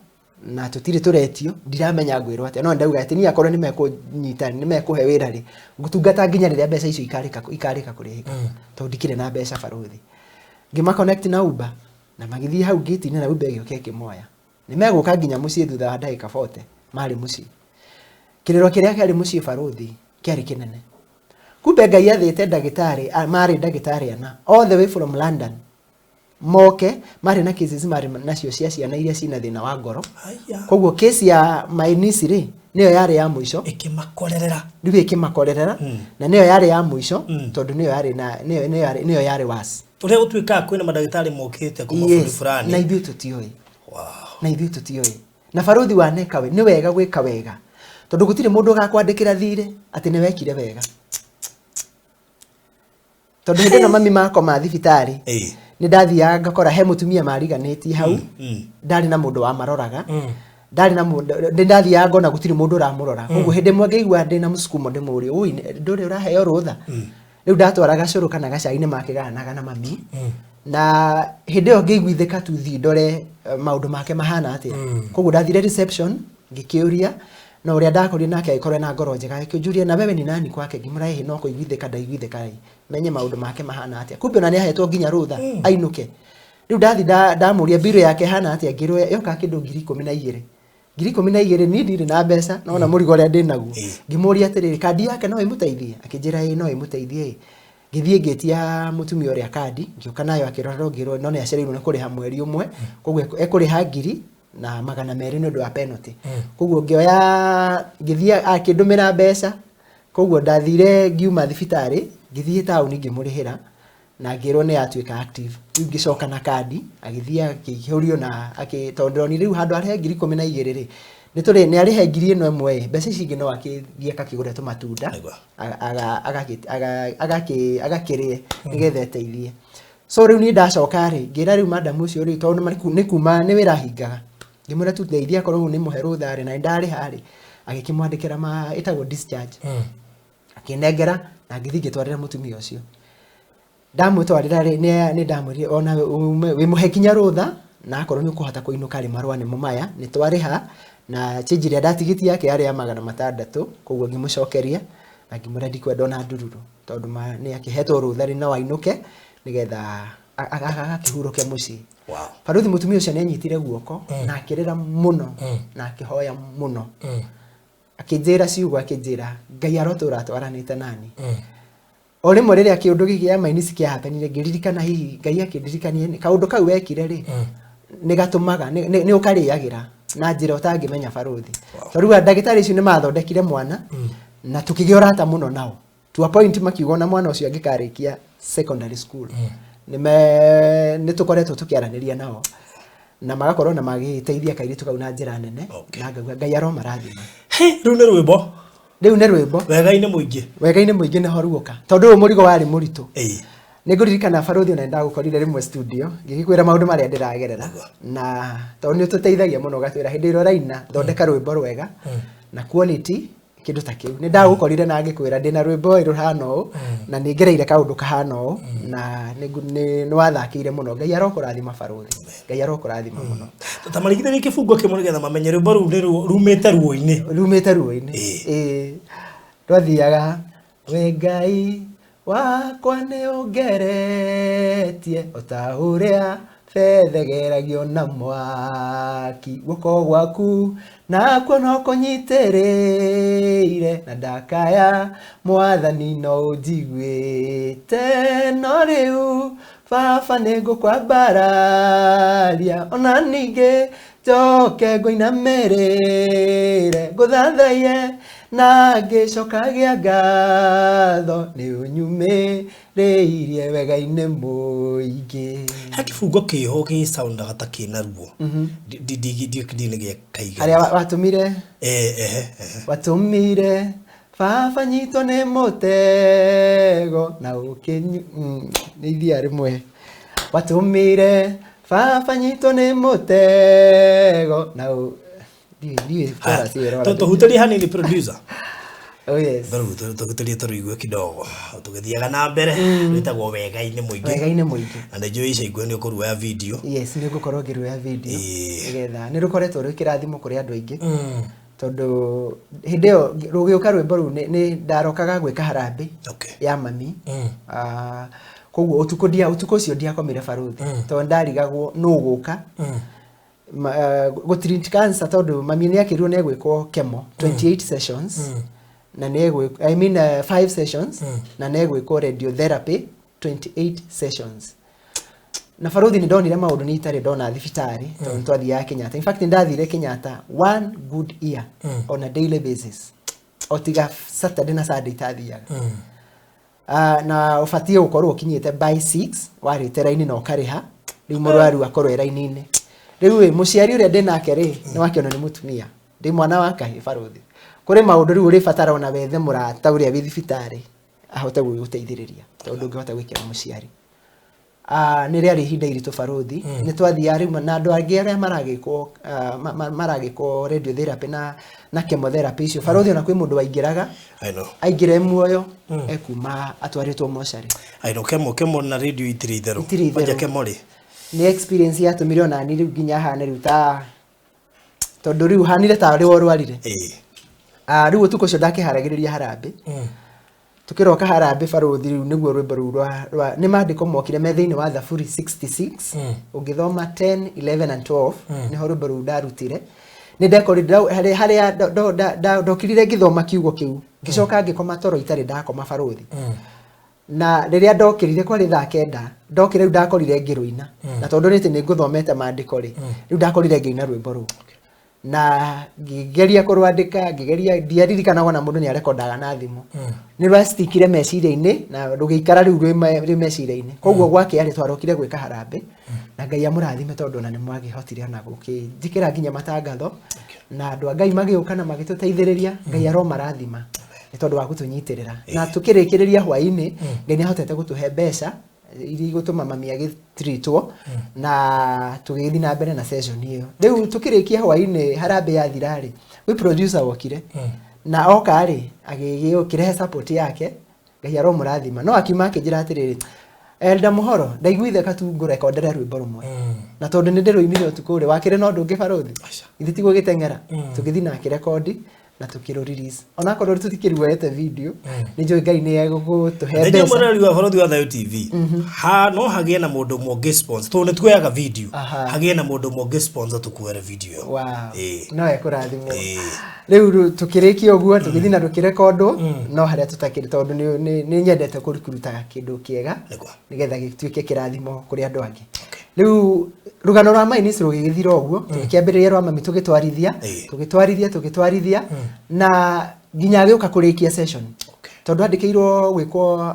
na tũtirĩ tũretio, ndiramenya ngwĩrwo atĩa. No ndauga atĩ niĩ akorwo nĩ mekũnyita, nĩ mekũhe wĩra rĩ, ngũtungata nginya rĩrĩa mbeca icio ikarĩka kũrĩhĩka. Tondũ ndikĩrĩ na mbeca barũthi. Ngĩma connect na Uber, na magĩthiĩ hau gate-inĩ na Uber ĩgĩũka ĩkĩmoya. Nĩ megũka nginya mũciĩ thutha wa ndagĩka 40, marĩ mũciĩ. Kĩrĩro kĩrĩa kĩarĩ mũciĩ barũthi kĩarĩ kĩnene. Kumbe Ngai athĩte ndagĩtarĩ, marĩ ndagĩtarĩ ana all the way from London, moke marĩ na cases marĩ nacio cia ciana iria cina thĩna wa ngoro.
Haya.
Koguo case ya my niece rĩ, nĩyo yarĩ ya mũico.
Ĩkĩmakorerera.
Rĩu ĩkĩmakorerera, na nĩyo yarĩ ya mũico, tondũ nĩyo yarĩ na nĩyo nĩyo yarĩ nĩyo yarĩ worse.
Ũrĩa gũtuĩkaga kwĩna mandagĩtarĩ mokĩte kuma bũrũri fulani.
Na ithuĩ tũtiũĩ.
Wow.
Na ithuĩ tũtiũĩ. Na barothi waneka we nĩ wega gwĩka wega, tondũ gũtirĩ mũndũ ũgakwandĩkĩra thirĩ atĩ nĩ wekire wega, tondũ hĩndĩ ĩno mami makoma thibitarĩ, nĩ ndathiaga ngakora he mũtumia mariganĩtie hau, ndarĩ na mũndũ wamaroraga, ndarĩ na mũndũ. Nĩ ndathiaga ngona gũtirĩ mũndũ ũramũrora. Koguo hĩndĩ ĩmwe ngĩigua ndĩna mũsukumo ndĩmũrie, "Ũi, ndũrĩ ũraheo rũtha?" Rĩu ndatwara gacũrũ kana gacai nĩ makĩgayanaga na mami, na hĩndĩ ĩyo ngĩiguithĩka tu thiĩ ndore maũndũ make mahana atĩa. Koguo ndathire reception ngĩkĩũria, na ũrĩa ndakorire nake agĩkorwo na ngoro njega, akĩnjũria, "Na wewe ni nani kwake?" Ngĩmũra, "Ĩhĩ, no kũiguithĩka ndaiguithĩka ĩ menye maũndũ make mahana atĩa." Kumbe ona nĩ ahetwo nginya rũtha ainũke. Rĩu ndathi ndamũria mbirũ yake hana atĩa, ngĩrwo yoka kĩndũ 12,000. 12,000, niĩ ndirĩ na mbeca, nona mũrigo ũrĩa ndĩ naguo. Ngĩmũria atĩrĩrĩ, "Kandi yake no ĩmũteithie?" Akĩnjĩra, "Ĩĩ, no ĩmũteithie." Ĩ ngĩthiĩ ngĩtia mũtumia ũrĩa kandi, ngĩũka nayo, akĩrora, ngĩrwo no nĩ acereirwo nĩ kũrĩha mweri ũmwe, koguo ekũrĩha 1200 nĩ ũndũ wa penalty. Koguo ngĩoya, ngĩthiĩ, akĩndũmĩra mbeca. Koguo ndathire, ngiuma thibitarĩ, ngĩthiĩ taũni, ngĩmũrĩhĩra na ngĩrwo nĩ yatuĩka active. Rĩu ngĩcoka na kandi, agĩthiĩ akĩihũrio na tondũ ndĩronire rĩu handũ arĩhe 12,000 rĩ, nĩ tũrĩ nĩ arĩhe ngiri ĩno ĩmwe ĩ, mbeca ici ingĩ no akĩthiĩ akakĩgũre tũmatunda, agakĩrĩe nĩgetha eteithie. So rĩu niĩ ndacoka rĩ, ngĩra rĩu madam ũcio rĩu, tondũ nĩ kuma nĩ wĩra ahingaga, ngĩmwĩra tu ndeithia, akorwo rĩu nĩ mũhe rũtha rĩ, na nĩ ndarĩha rĩ. Agĩkĩmwandĩkĩra ma ĩtagwo discharge, akĩnengera na ngĩthiĩ ngĩtwarĩra mũtumia ũcio. Ndamũtwarĩra rĩ, nĩ ndamwĩrire ona wĩmũhe nginya rũtha, na akorwo nĩ ũkũhota kũinũka rĩ, marũa nĩmo maya, nĩ twarĩha na change ĩrĩa ndatigĩtie yake yarĩ ya 600. Koguo ngĩmũcokeria na ngĩmwĩra ndikwenda ona ndururu, tondũ nĩ akĩhetwo rũtha rĩ, no ainũke nĩgetha agakĩhurũke mũciĩ. Baruthi, mũtumia ũcio nĩ anyitire guoko na akĩrĩra mũno na akĩhoya mũno, akĩnjĩra ciugo, akĩnjĩra, "Ngai arotũra atwaranĩte nani." O rĩmwe rĩrĩa kĩũndũ gĩkĩ ya mainisi kĩahapenire, ngĩririkana hihi Ngai akĩndirikania nĩ kaũndũ kau wekire rĩ, nĩ gatũmaga nĩ ũkarĩagĩra na njĩra ũtangĩmenya, baruthi. Tondũ rĩu ndagĩtarĩ icio nĩ mathondekire mwana na tũkĩgĩa ũrata mũno nao, to a point makiuga ona mwana ũcio angĩkarĩkia secondary school, nĩ tũkoretwo tũkĩaranĩria nao na magakorwo na magĩteithia kairĩtu kau na njĩra nene. Na ngauga Ngai aromarathima.
He, rĩu nĩ rwĩmbo.
Rĩu nĩ rwĩmbo.
Wega-inĩ mũingĩ.
Wega-inĩ mũingĩ nĩho ruoka, tondũ ũyũ mũrigo warĩ mũritũ. Nĩ ngũririkana, baruthi, ona ndagũkorire rĩmwe studio ngĩgĩkwĩra maũndũ marĩa ndĩragerera, na tondũ nĩ ũtũteithagia mũno, ũgatwĩra hĩndĩ ĩrĩa ũraina thondeka rwĩmbo rwega na quality, kĩndũ ta kĩu. Nĩ ndagũkorire na ngĩkwĩra ndĩna rwĩmbo ĩ rũhana ũũ na nĩ ngereire kaũndũ kahana ũũ, na nĩ wathakĩire mũno. Ngai arokũrathima, baruthi, Ngai arokũrathima mũno.
Ta marigithĩrie kĩbungo kĩmwe nĩgetha mamenye rwĩmbo rũu nĩ rumĩte ruo-inĩ.
Rumĩte ruo-inĩ. Ĩĩ, rwathiaga, "We Ngai wakwa nĩ ũngeretie o ta ũrĩa bethegeragio na mwaki, guoko gwaku nakuo no kũnyitĩrĩire, na ndakaya Mwathani no ũnjiguĩte. No rĩu Baba nĩ ngũkwambararia, ona ningĩ njoke ngũinamĩrĩre, ngũthathaiye na ngĩcokagia ngatho, nĩ ũnyumĩrĩirie wega-inĩ mũingĩ."
He kĩbungo kĩho gĩsoundaga ta kĩna ruo. Ndiũĩ nĩ gĩa kaiga.
Harĩa watũmire
Eh, ehe, ehe.
"Watũmire baba nyitwo nĩ mũtego na ũkĩnyu," nĩ ithiaga rĩmwe, "Watũmire baba nyitwo nĩ mũtego na ndiũĩ chorus ĩyo ĩrora.
Tũhutĩrie hanini, producer.
Oh yes.
Rĩu tũhutĩrie tũrũigue kidogo tũgĩthiaga na mbere. Rwĩtagwo Wega-inĩ Mũingĩ.
Wega-inĩ Mũingĩ.
Na nĩ njũĩ ica ikuhĩ nĩ ũkũruoya video.
Yes, nĩ ngũkorwo ngĩruoya video, nĩgetha nĩ rũkoretwo rwĩ kĩrathimo kũrĩ andũ aingĩ, tondũ hĩndĩ ĩyo rũgĩũka rwĩmbo rũu nĩ ndarokaga gwĩka harambĩ ya mami. Ah, koguo ũtukũ ndia ũtukũ ũcio ndiakomire, baruthi, tondũ ndarigagwo nũ ũgũka gũtreat cancer, tondũ mami nĩ akĩrirwo nĩ egwĩkwo chemo 28 sessions. Na nĩ I mean 5 sessions, na nĩ egwĩkwo radiotherapy 28 sessions. Na barothi, nĩ ndonire maũndũ nĩ itarĩ ndona thibitarĩ, tondũ twathiaga Kenyatta. In fact, nĩ ndathire Kenyatta one good year on a daily basis, o tiga Saturday na Sunday itathiaga. Na ũbatiĩ gũkorwo ũkinyĩte by 6 warĩte raini na ũkarĩha, rĩu mũrwaru akorwo e raini-inĩ. Rĩu ĩ mũciari ũrĩa ndĩ nake rĩ, nĩ wakĩona nĩ mũtumia, ndĩ mwana wa kahĩ. Barothi, kũrĩ maũndũ rĩu ũrĩbatara ona wethe mũrata ũrĩa wĩ thibitarĩ ahote gũgĩgũteithĩrĩria, tondũ ndũngĩhota gwĩkĩra mũciari. Nĩ rĩarĩ ihinda iritũ, barothi. Nĩ twathiaga rĩu na andũ angĩ arĩa maragĩkwo maragĩkwo radiotherapy na chemotherapy icio, barothi, ona kwĩ mũndũ waingĩraga
I know.
aingĩre muoyo ekuma atwarĩtwo mocarĩ.
I know, chemo na radio itirĩ itherũ.
Itirĩ itherũ.
Kwanja chemo rĩ.
Nĩ experience yatũmire ona ni rĩu nginya hane rĩu ta tondũ rĩu hanire ta ũrĩa ũrwarire. Rĩu ũtukũ ũcio ndakĩharagĩrĩria harambĩ, tukĩroka harambĩ, barothi, rĩu nĩguo rwĩmbo rũu rwa nĩ maandĩko mokire me thĩinĩ wa Thaburi 66. Ũngĩthoma 10, 11 and 12, nĩho rwĩmbo rũu ndarutire. Nĩ ndekorire harĩa ndokirire ngĩthoma kiugo kĩu, ngĩcoka ngĩkoma toro itarĩ ndakoma, barothi. Na rĩrĩa ndokĩrire kwarĩ thaa 9, ndokĩra rĩu ndakorire ngĩrũina. Na tondũ rĩtĩ nĩ ngũthomete maandĩko rĩ, rĩu ndakorire ngĩina rwĩmbo rũu na ngĩgeria kũrwandĩka, ngĩgeria, ndiaririkanaga ona mũndũ nĩ arekondaga na thimũ. Nĩ rwacitikire meciria-inĩ na rũgĩikara rĩu rwĩ meciria-inĩ. Koguo gwake arĩ twarokire gwĩka harambĩ, na Ngai amũrathime, tondũ ona nĩ mwagĩhotire ona gũkĩnjĩkĩra nginya matangatho, na andũ a Ngai magĩũka na magĩtũteithĩrĩria. Ngai aromarathima nĩ tondũ wa gũtũnyitĩrĩra. Na tũkĩrĩkĩrĩria hwaĩ-inĩ, Ngai nĩ ahotete gũtũhe mbeca iria igũtũma mami agĩtritwo na tũgĩthiĩ na mbere na session ĩyo. Rĩu tũkĩrĩkia hwaĩ-inĩ, harambĩ yathira rĩ, gwĩ producer wokire, na oka rĩ, agĩkĩrehe support yake. Ngai aromũrathima. No akiuma akĩnjĩra atĩrĩrĩ, "Elda Mũhoro, ndaiguithe katu ngũrekondere rwĩmbo rũmwe." Na tondũ nĩ ndĩrũinire ũtukũ rĩ, wakĩrĩ na ũndũ ũngĩ, barothi, ithe tiguo gĩteng'era, tũgĩthiĩ na akĩrekondi na tũkĩrũ release, onakorwo tũtikĩruete video. Nĩ njũĩ Ngai nĩ egũtũhe
Ndejo
mbeca.
Mũrori wa Bũrũri wa Thayo TV, ha no hagĩe na mũndũ ũmwe ũngĩ sponsor, tondũ nĩ tuoyaga video. Hagĩe na mũndũ ũmwe ũngĩ sponsor tũkuoere video ĩyo.
Wow. No ekũrathimwo. Rĩu tũkĩrĩkia ũguo, tũgĩthiĩ na tũkĩrekondwo, no harĩa tũtakĩrĩ, tondũ nĩ nyendete kũruta kĩndũ kĩega nĩgetha gĩtuĩke kĩrathimo kũrĩ andũ angĩ. Rĩu rũgano rwa Mainis rũgĩgĩthira ũguo. Tũgĩkĩambĩrĩria rwa mami, tũgĩtwarithia, tũgĩtwarithia, tũgĩtwarithia, na nginya agĩũka kũrĩkia session, tondũ andĩkĩirwo gwĩkwo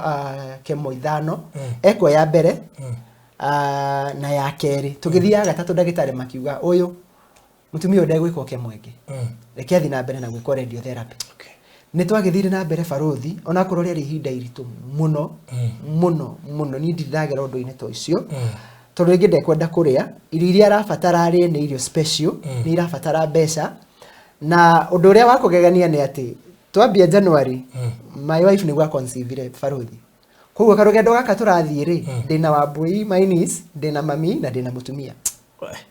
chemo ithano. Ekwo ya mbere na ya kerĩ, tũgĩthiĩ ya gatatũ, ndagĩtarĩ makiuga ũyũ mũtumia ũyũ ndegwĩkwo chemo ĩngĩ, reke athiĩ na mbere na gwĩkwo radiotherapy. Nĩ twagĩthire na mbere, barothi, onakorwo rĩarĩ ihinda iritũ mũno mũno mũno. Niĩ ndirĩ ndagera ũndũ-inĩ ta ũcio, tondũ rĩngĩ ndekwenda kũrĩa irio iria arabatara arĩe, nĩ irio special, nĩ irabatara mbeca. Na ũndũ ũrĩa wa kũgegania nĩ atĩ twambia January, my wife nĩguo aconceive, barothi. Koguo karũgendo gaka tũrathiĩ rĩ, ndĩna Wambui my niece, ndĩna mami na ndĩna mũtumia,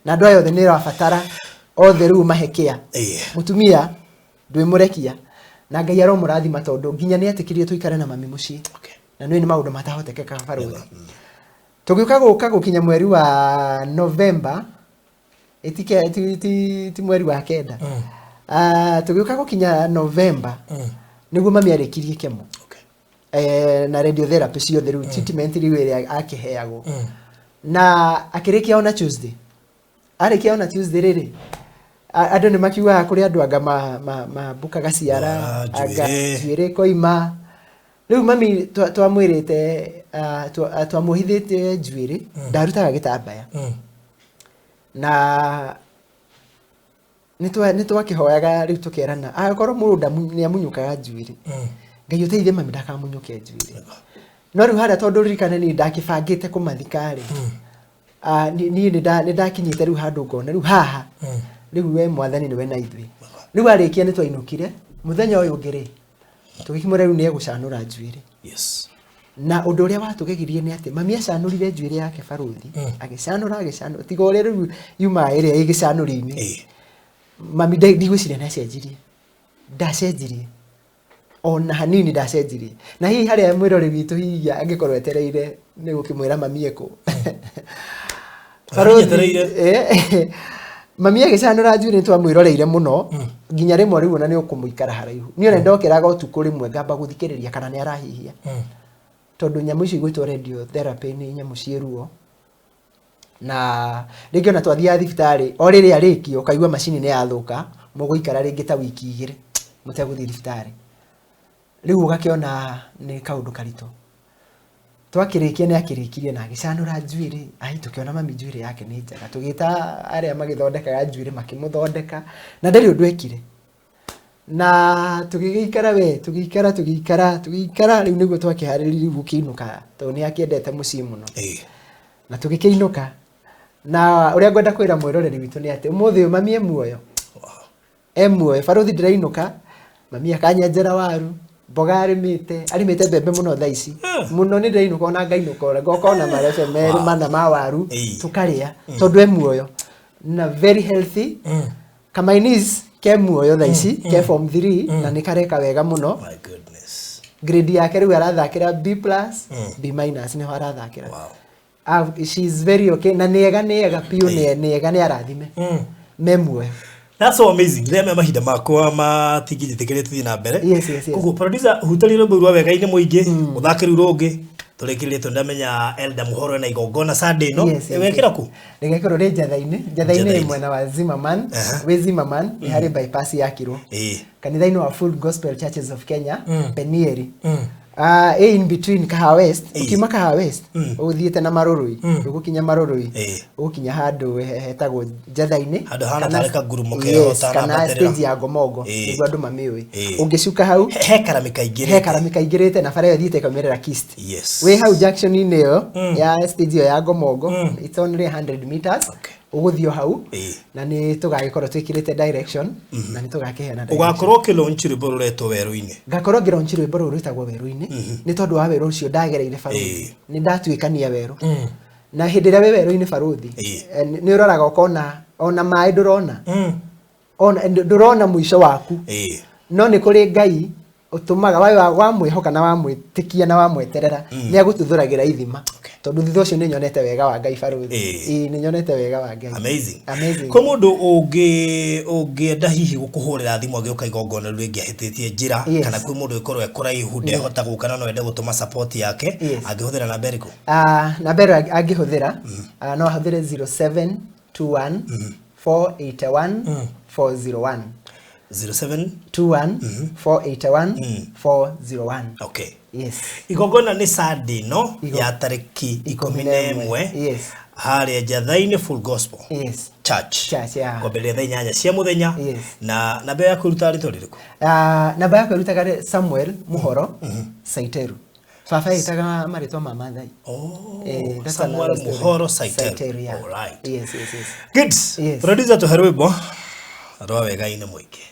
na andũ aya othe nĩ ĩrabatara othe rĩu mahe care. Mũtumia ndwĩmũrekia, na Ngai aromũrathima, tondũ nginya nĩ etĩkĩrire tũikare na mami mũciĩ. Na nĩ maũndũ matahotekeka, barothi. Tũgĩũka gũka gũkinya mweri wa November, ĩtike ti mweri wa kenda. Tũgĩũka gũkinya November, nĩguo mami arĩkirie chemo na radiotherapy ciothe, rĩu treatment rĩu ĩrĩa akĩheagwo, na akĩrĩkia ona Tuesday. Arĩkia ona Tuesday rĩrĩ, andũ nĩ makiugaga kũrĩ andũ anga mambukaga ciara, anga
njuĩrĩ.
Njuĩrĩ koima. Rĩu mami twamwĩrĩte, twamuohithĩtie njuĩrĩ, ndarutaga gĩtambaya. Na nĩ twakĩhoyaga rĩu, tũkerana angĩkorwo mũndũ nĩ amunyũkaga njuĩrĩ, Ngai ũteithie mami ndakamunyũke njuĩrĩ. No rĩu harĩa, tondũ ririkane niĩ ndakĩbangĩte kũmathika rĩ, niĩ nĩ ndakinyĩte rĩu handũ ngona rĩu haha, rĩu we Mwathani nĩwe na ithuĩ. Rĩu arĩkia nĩ twainũkire. Mũthenya ũyũ ũngĩ rĩ, tũgĩkĩmwĩra rĩu nĩ egũcanũra njuĩrĩ. Na ũndũ ũrĩa watũgegirie nĩ atĩ mami acanũrire njuĩrĩ yake, barothi. Agĩcanũra, agĩcanũra, tiga ũrĩa rĩu yuma ĩrĩa ĩ gĩcanũri-inĩ. Mami ndigwĩciria nĩ acenjirie, ndacenjirie ona hanini, ndacenjirie. Na hihi harĩa mwĩrori witũ hihi angĩkorwo etereire nĩ gũkĩmwĩra mami ekũ.
Etereire.
Mami agĩcanũra njuĩrĩ nĩtwamwĩroreire mũno nginya rĩmwe rĩu ona nĩ ũkũmũikara haraihu. Niĩ ona ndokĩraga ũtukũ rĩmwe ngamba gũthikĩrĩria kana nĩ arahihia. Tondũ nyamũ icio igwĩtwo radiotherapy nĩ nyamũ ciĩ ruo. Na rĩngĩ ona twathiaga thibitarĩ o rĩrĩa arĩkia ũkaigua macini nĩ yathũka, mũgũikara rĩngĩ ta wiki igĩrĩ mũtegũthiĩ thibitarĩ. Rĩu ũgakĩona nĩ kaũndũ karitũ. Twakĩrĩkia nĩ akĩrĩkirie na agĩcanũra njuĩrĩ, ai tũkĩona mami njuĩrĩ yake nĩ njega. Tũgĩta arĩa magĩthondekaga njuĩrĩ makĩmũthondeka na ndarĩ ũndũ ekire. Na tũgĩgĩikara we, tũgĩikara tũgĩikara tũgĩikara rĩu nĩguo twakĩharĩrĩirie rĩu gũkĩinũka tondũ nĩ akĩendete mũciĩ mũno. Na tũgĩkĩinũka. Na ũrĩa ngwenda kwĩra mwĩroreri witũ nĩ atĩ ũmũthĩ ũyũ mami e muoyo. E muoyo. Barũthi ndĩrainũka, mami akanyenjera waru, mboga arĩmĩte, arĩmĩte mbembe mũno thaa ici. Mũno nĩ ndĩrainũka ona ngainũka ona ngoka ona marebe merĩ mana ma waru, tũkarĩa tondũ e muoyo. Na very healthy. Kamainis ke muoyo thaa ici, ke form 3 na nĩ kareka wega mũno.
My goodness.
Grade yake rĩu arathakĩra B plus, B minus nĩho arathakĩra.
Wow.
She is very okay na nĩega nĩega piũ nĩega nĩ arathime. Me muoyo.
That's so amazing. Rĩrĩa me mahinda makwa matingĩnjĩtĩkĩria tũthiĩ na mbere.
Yes.
Koguo producer hutaria rwĩmbo rwa wega-inĩ mũingĩ, ũthake rũu rũngĩ. Tũrĩkĩrĩrie tondũ ndamenya Elder Mũhoro ena igongona Sunday ĩno. Ĩgekĩra kũ?
Rĩgekĩrwo rĩ Njatha-inĩ. Njatha-inĩ
Njatha-inĩ.
mwena wa Zimmerman. Wĩ Zimmerman nĩ harĩ bypass yakirwo. Kanitha-inĩ wa Full Gospel Churches of Kenya, Penieri. Ĩ in between Kahawa West. Ũkiuma Kahawa West, ũthiĩte na Marũrũi, ũgũkinya Marũrũi, ũgũkinya handũ hetagwo Njatha-inĩ.
Handũ hahana tarĩ kangurumo keho
Yes, kana
ũtanambatĩrĩra.
stage ya Ngomongo, nĩguo andũ mamĩũĩ. Ũngĩcuka hau,
He karami kaingĩrĩte.
He karami kaingĩrĩte na bara ĩyo ĩthiĩte ĩkaumĩrĩra Kist.
Yes.
Wĩ hau junction-inĩ ĩyo ya stage ĩyo ya Ngomongo, it's only 100 meters. Ũgũthiĩ o hau na nĩ tũgagĩkorwo twĩkĩrĩte direction na nĩ tũgakĩheana direction.
Ũgakorwo ũkĩlaunch rwĩmbo rũretwo werũ-inĩ.
Ngakorwo ngĩlaunch rwĩmbo rũrũ rwĩtagwo werũ-inĩ nĩ tondũ wa werũ ũcio ndagereire barũthi. Nĩ ndatuĩkania werũ. Na hĩndĩ ĩrĩa wĩ werũ-inĩ barũthi, nĩ ũroraga ũkona ona maĩ ndũrona. Ona ndũrona mũico waku. No nĩ kũrĩ Ngai ũtũmaga wamwĩhoka na wamwĩtĩkia na wamweterera, nĩ agũtuthũragĩra ithima. Tondũ thutha ũcio nĩ nyonete wega wa Ngai barũthi. Ĩĩ, nĩ nyonete wega wa Ngai.
Amazing.
Amazing.
Kwĩ mũndũ ũngĩenda hihi gũkũhũrĩra thimũ agĩũka igongona rĩu rĩngĩ ahĩtĩtie njĩra, kana kwĩ mũndũ ũngĩkorwo e kũraihu ndehota gũka na no ende gũtũma support yake, angĩhũthĩra namba ĩrĩkũ?
Namba ĩrĩa angĩhũthĩra, no ahũthĩre 0721 481 401.
07
21 481 401.
Okay.
Yes.
Igongona nĩ Sunday no ya tarĩki ikũmi na ĩmwe.
Yes.
Harĩa Njatha-inĩ Full Gospel.
Yes.
Church.
Church, yeah.
Kwambĩrĩria thaa inyanya cia mũthenya.
Yes.
Na namba ya kwĩruta rĩtwa rĩrĩkũ?
Namba ya kwĩrutaga rĩ Samuel Muhoro Saiteru. Baba etaga marĩtwa ma Maathai.
Oh,
That's
Samuel
another story.
Muhoro Saiteru.
Saiteru, yeah.
All right.
Yes, yes, yes.
Good.
Yes.
Producer tũhe rwĩmbo rwa wega-inĩ mũingĩ.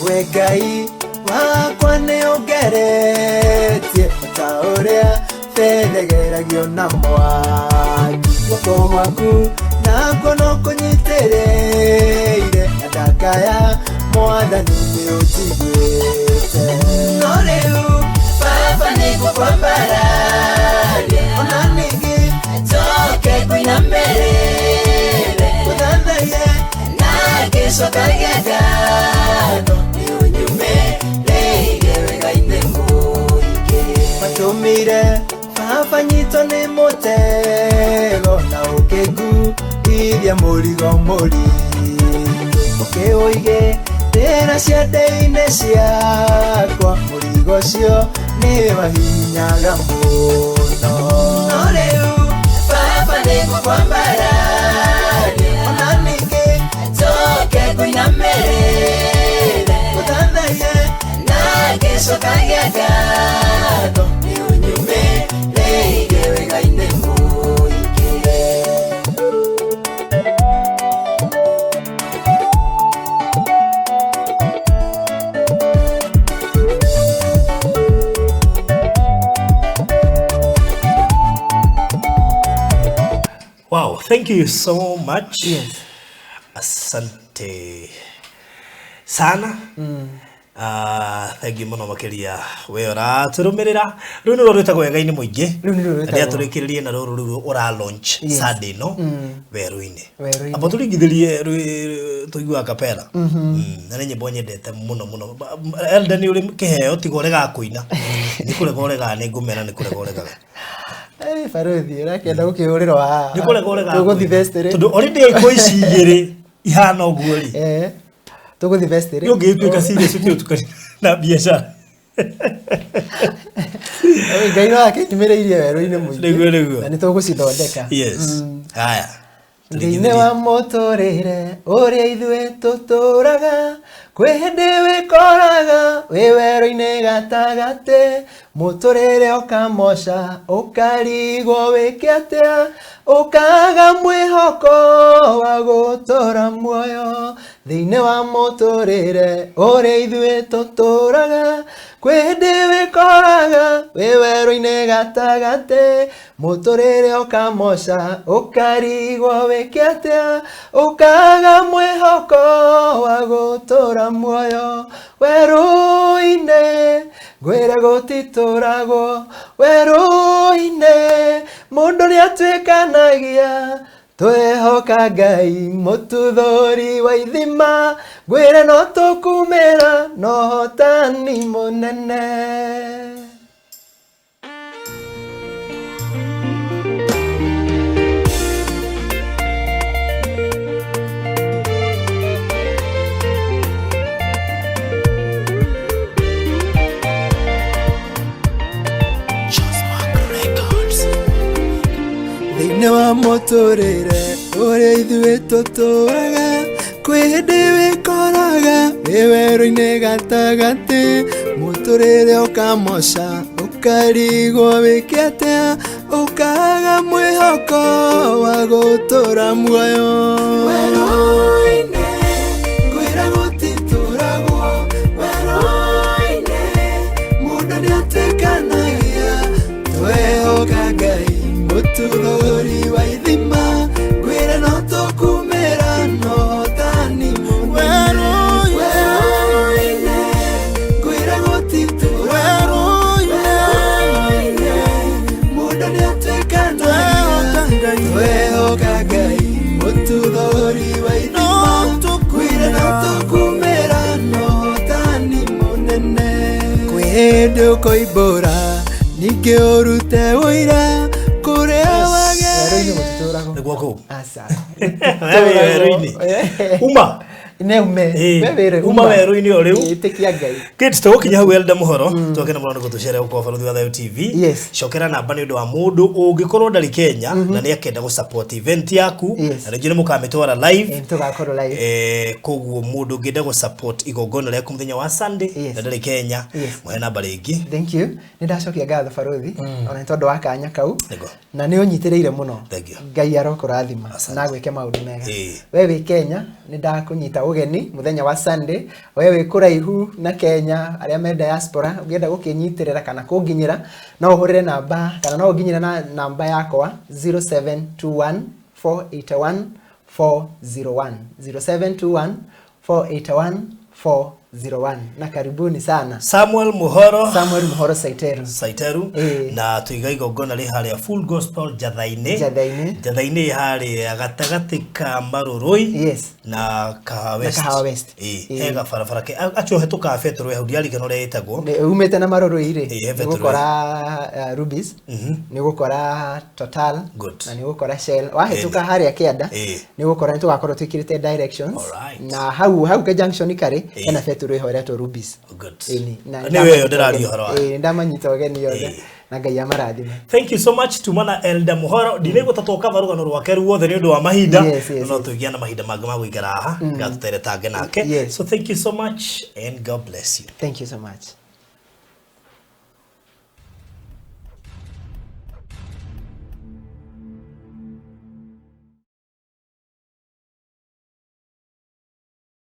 We Ngai wakwa nĩ ũngeretie ta ũrĩa thendegeragio na mwaki. Guoko gwaku nakuo no kũnyitĩrĩire na ndakaya Mwathani nĩ ũnjiguĩte. No rĩu Baba nĩ ngũkwambararia, ona ningĩ njoke ngũinamĩrĩre, ngũthathaiye na ngĩcokagia ngatho nĩ ũnyumĩrĩire wega-inĩ mũingĩ. Matũmire Baba nyitwo nĩ mũtego na ũkĩnguithia mũrigo mũritũ, ũkĩũigĩrĩra ciande-inĩ ciakwa, mũrigo ũcio nĩ wahinyaga mũno. No rĩu Baba nĩ ngũkwambararia, ona ningĩ njoke ngũinamĩrĩre, ngũthathaiye na ngĩcokagia ngatho nĩ ũnyumĩrĩire wega-inĩ mũingĩ.
Wow, Thank you so much.
Yes.
Asante sana. Thank you muno makiria we ũratũrũmĩrĩra. Rĩu nĩruo rwĩtagwo Wega-inĩ Mũingĩ.
Rĩu nĩruo rwĩtagwo.
Na nĩatũrĩkĩrĩrie na rũrũ rĩu ũra launch Sunday ĩno werũ-inĩ.
Werũ-inĩ.
Amba tũringithĩrie tũigue a cappella. Na nĩ nyĩmbo nyendete mũno mũno. Elda nĩ ũrĩ kĩheo tiga ũregaga kũina. Nĩ kũrega ũregaga nĩ ngũmena nĩ kũrega ũregaga.
Eh, barothi ũrakĩenda gũkĩhũrĩrwo haha.
Nĩ kũrega ũregaga.
Tũgũthiĩ
kũina.
vestry.
Tondũ already ikũ ici igĩrĩ ihana ũguo rĩ.
Eh, tũgũthiĩ vestry.
Nĩ ũngĩgĩtuĩka serious ũtiũtukania na biacara.
Oi, Ngai no akĩnyumĩrĩirie werũ-inĩ mũingĩ.
Nĩguo, nĩguo.
Na nĩ tũgũcithondeka.
Yes. Haya.
Thĩinĩ wa mũtũrĩre ũrĩa ithuĩ tũtũraga, kwĩ hĩndĩ wĩkoraga wĩ werũ-inĩ gatagatĩ, mũtũrĩre ũkamoca ũkarigwo wĩke atĩa, ũkaga mwĩhoko wa gũtũra muoyo. Thĩinĩ wa mũtũrĩre ũrĩa ithuĩ tũtũraga, kwĩ hĩndĩ wĩkoraga wĩ werũ-inĩ gatagatĩ, mũtũrĩre ũkamoca ũkarigwo wĩke atĩa, ũkaga mwĩhoko wa gũtũra muoyo. Werũ-inĩ ngwĩra gũtitũragwo, werũ-inĩ mũndũ nĩatuĩkanagia, twehoka Ngai mũtuthũri wa ithima, ngwĩre no tũkumĩra no hotani mũnene. Thĩinĩ wa mũtũrĩre ũrĩa ithuĩ tũtũraga, kwĩ hĩndĩ wĩkoraga wĩ werũ-inĩ gatagatĩ, mũtũrĩre ũkamoca ũkarigwo wĩke atĩa, ũkaga mwĩhoko wa gũtũra muoyo. Werũ-inĩ ngwĩra gũtitũragwo, werũ-inĩ mũndũ nĩatuĩkanagia, twehoka Ngai mũtuthũri wa ithima, ngwĩra no tũkumĩra no hotani mũnene. Werũ-inĩ ngwĩra gũtitũragwo, werũ-inĩ mũndũ nĩatuĩkanagia, twehoka Ngai mũtuthũri wa ithima, ngwĩra no tũkumĩra no hotani mũnene. Kwĩ hĩndĩ ũkoimbũra ningĩ ũrute ũira kũrĩa
Werũ-inĩ
wagĩrĩire.
Nĩguo kũu.
Aca.
We wĩ werũ-inĩ. Uma.
Nĩ ume.
Ĩĩ.
We wĩrĩ,
Uma werũ-inĩ o rĩu.
Ĩtĩkia Ngai.
Good, tũgũkinya hau Elda Mũhoro. Twakena mũno nĩ gũtũcerera gũkorwo Barũthi wa Thayũ TV.
Yes.
Cokera namba nĩ ũndũ wa mũndũ ũngĩkorwo ndarĩ Kenya na nĩ akenda gũ support event yaku
Yes.
na rĩngĩ nĩ mũkamĩtwara live.
Ĩĩ, tũgakorwo live.
Koguo mũndũ ũngĩenda gũ support igongona rĩaku mũthenya wa Sunday
Yes.
na ndarĩ Kenya,
Yes.
mũhe namba rĩngĩ.
Thank you. Nĩ ndacokia ngatho Barũthi ona nĩ tondũ wa kanya kau.
Nĩguo.
Na nĩ ũnyitĩrĩire mũno.
Thank you.
Ngai arokũrathima
Asante.
na agwĩke maũndũ mega.
Ĩĩ.
We wĩ Kenya nĩ ndakũnyita ũgeni mũthenya wa Sunday. We wĩ kũraihu na Kenya arĩa me diaspora ũngĩenda gũkĩnyitĩrĩra kana kũnginyĩra no ũhũrĩre namba kana no ũnginyĩre na namba yakwa 0721 481 401 0721 481 401 na karibuni sana
Samuel Muhoro
Samuel Muhoro Saiteru.
Saiteru
Ĩĩ.
na tuiga igongona rĩ harĩa Full Gospel Njatha-inĩ.
Njatha-inĩ.
Njatha-inĩ harĩa gatagatĩ ka Marũrũi
Yes.
na Kahawa West.
Kahawa West.
Ĩĩ,
Ĩĩ.
he gabarabara ke acio ũhetũkaga betũrũ hau ndiarikana ũrĩa ĩtagwo.
Nĩ- umĩte na Marũrũi rĩ
Ĩĩ, he
nĩ
betũrũ.
ũgũkora Rubis, nĩ ũgũkora Total
Good.
na nĩ ũgũkora Shell. Wahĩtũka harĩa kĩanda
Ĩĩ.
nĩ ũgũkora nĩ tũgakorwo twĩkĩrĩte directions
Alright.
na hau hau ka junction karĩ
Ĩĩ.
hena betũrũ ĩho ĩretwo Rubis.
Good.
Ĩni, na
Nĩ we ndĩraria ũhoro wayo.
Ĩĩ, nĩndamanyita ũgeni othe
Ĩĩ.
na Ngai amarathime.
Thank you so much tumana Elda Muhoro ndinaigua ta tũkaba rũgano rwake ruothe nĩ ũndũ wa mahinda
Yes, yes,
no
yes.
tũgĩa na mahinda mangĩ ma gũikara haha ngatũteretange nake.
Yes.
So thank you so much and God bless you.
Thank you so much.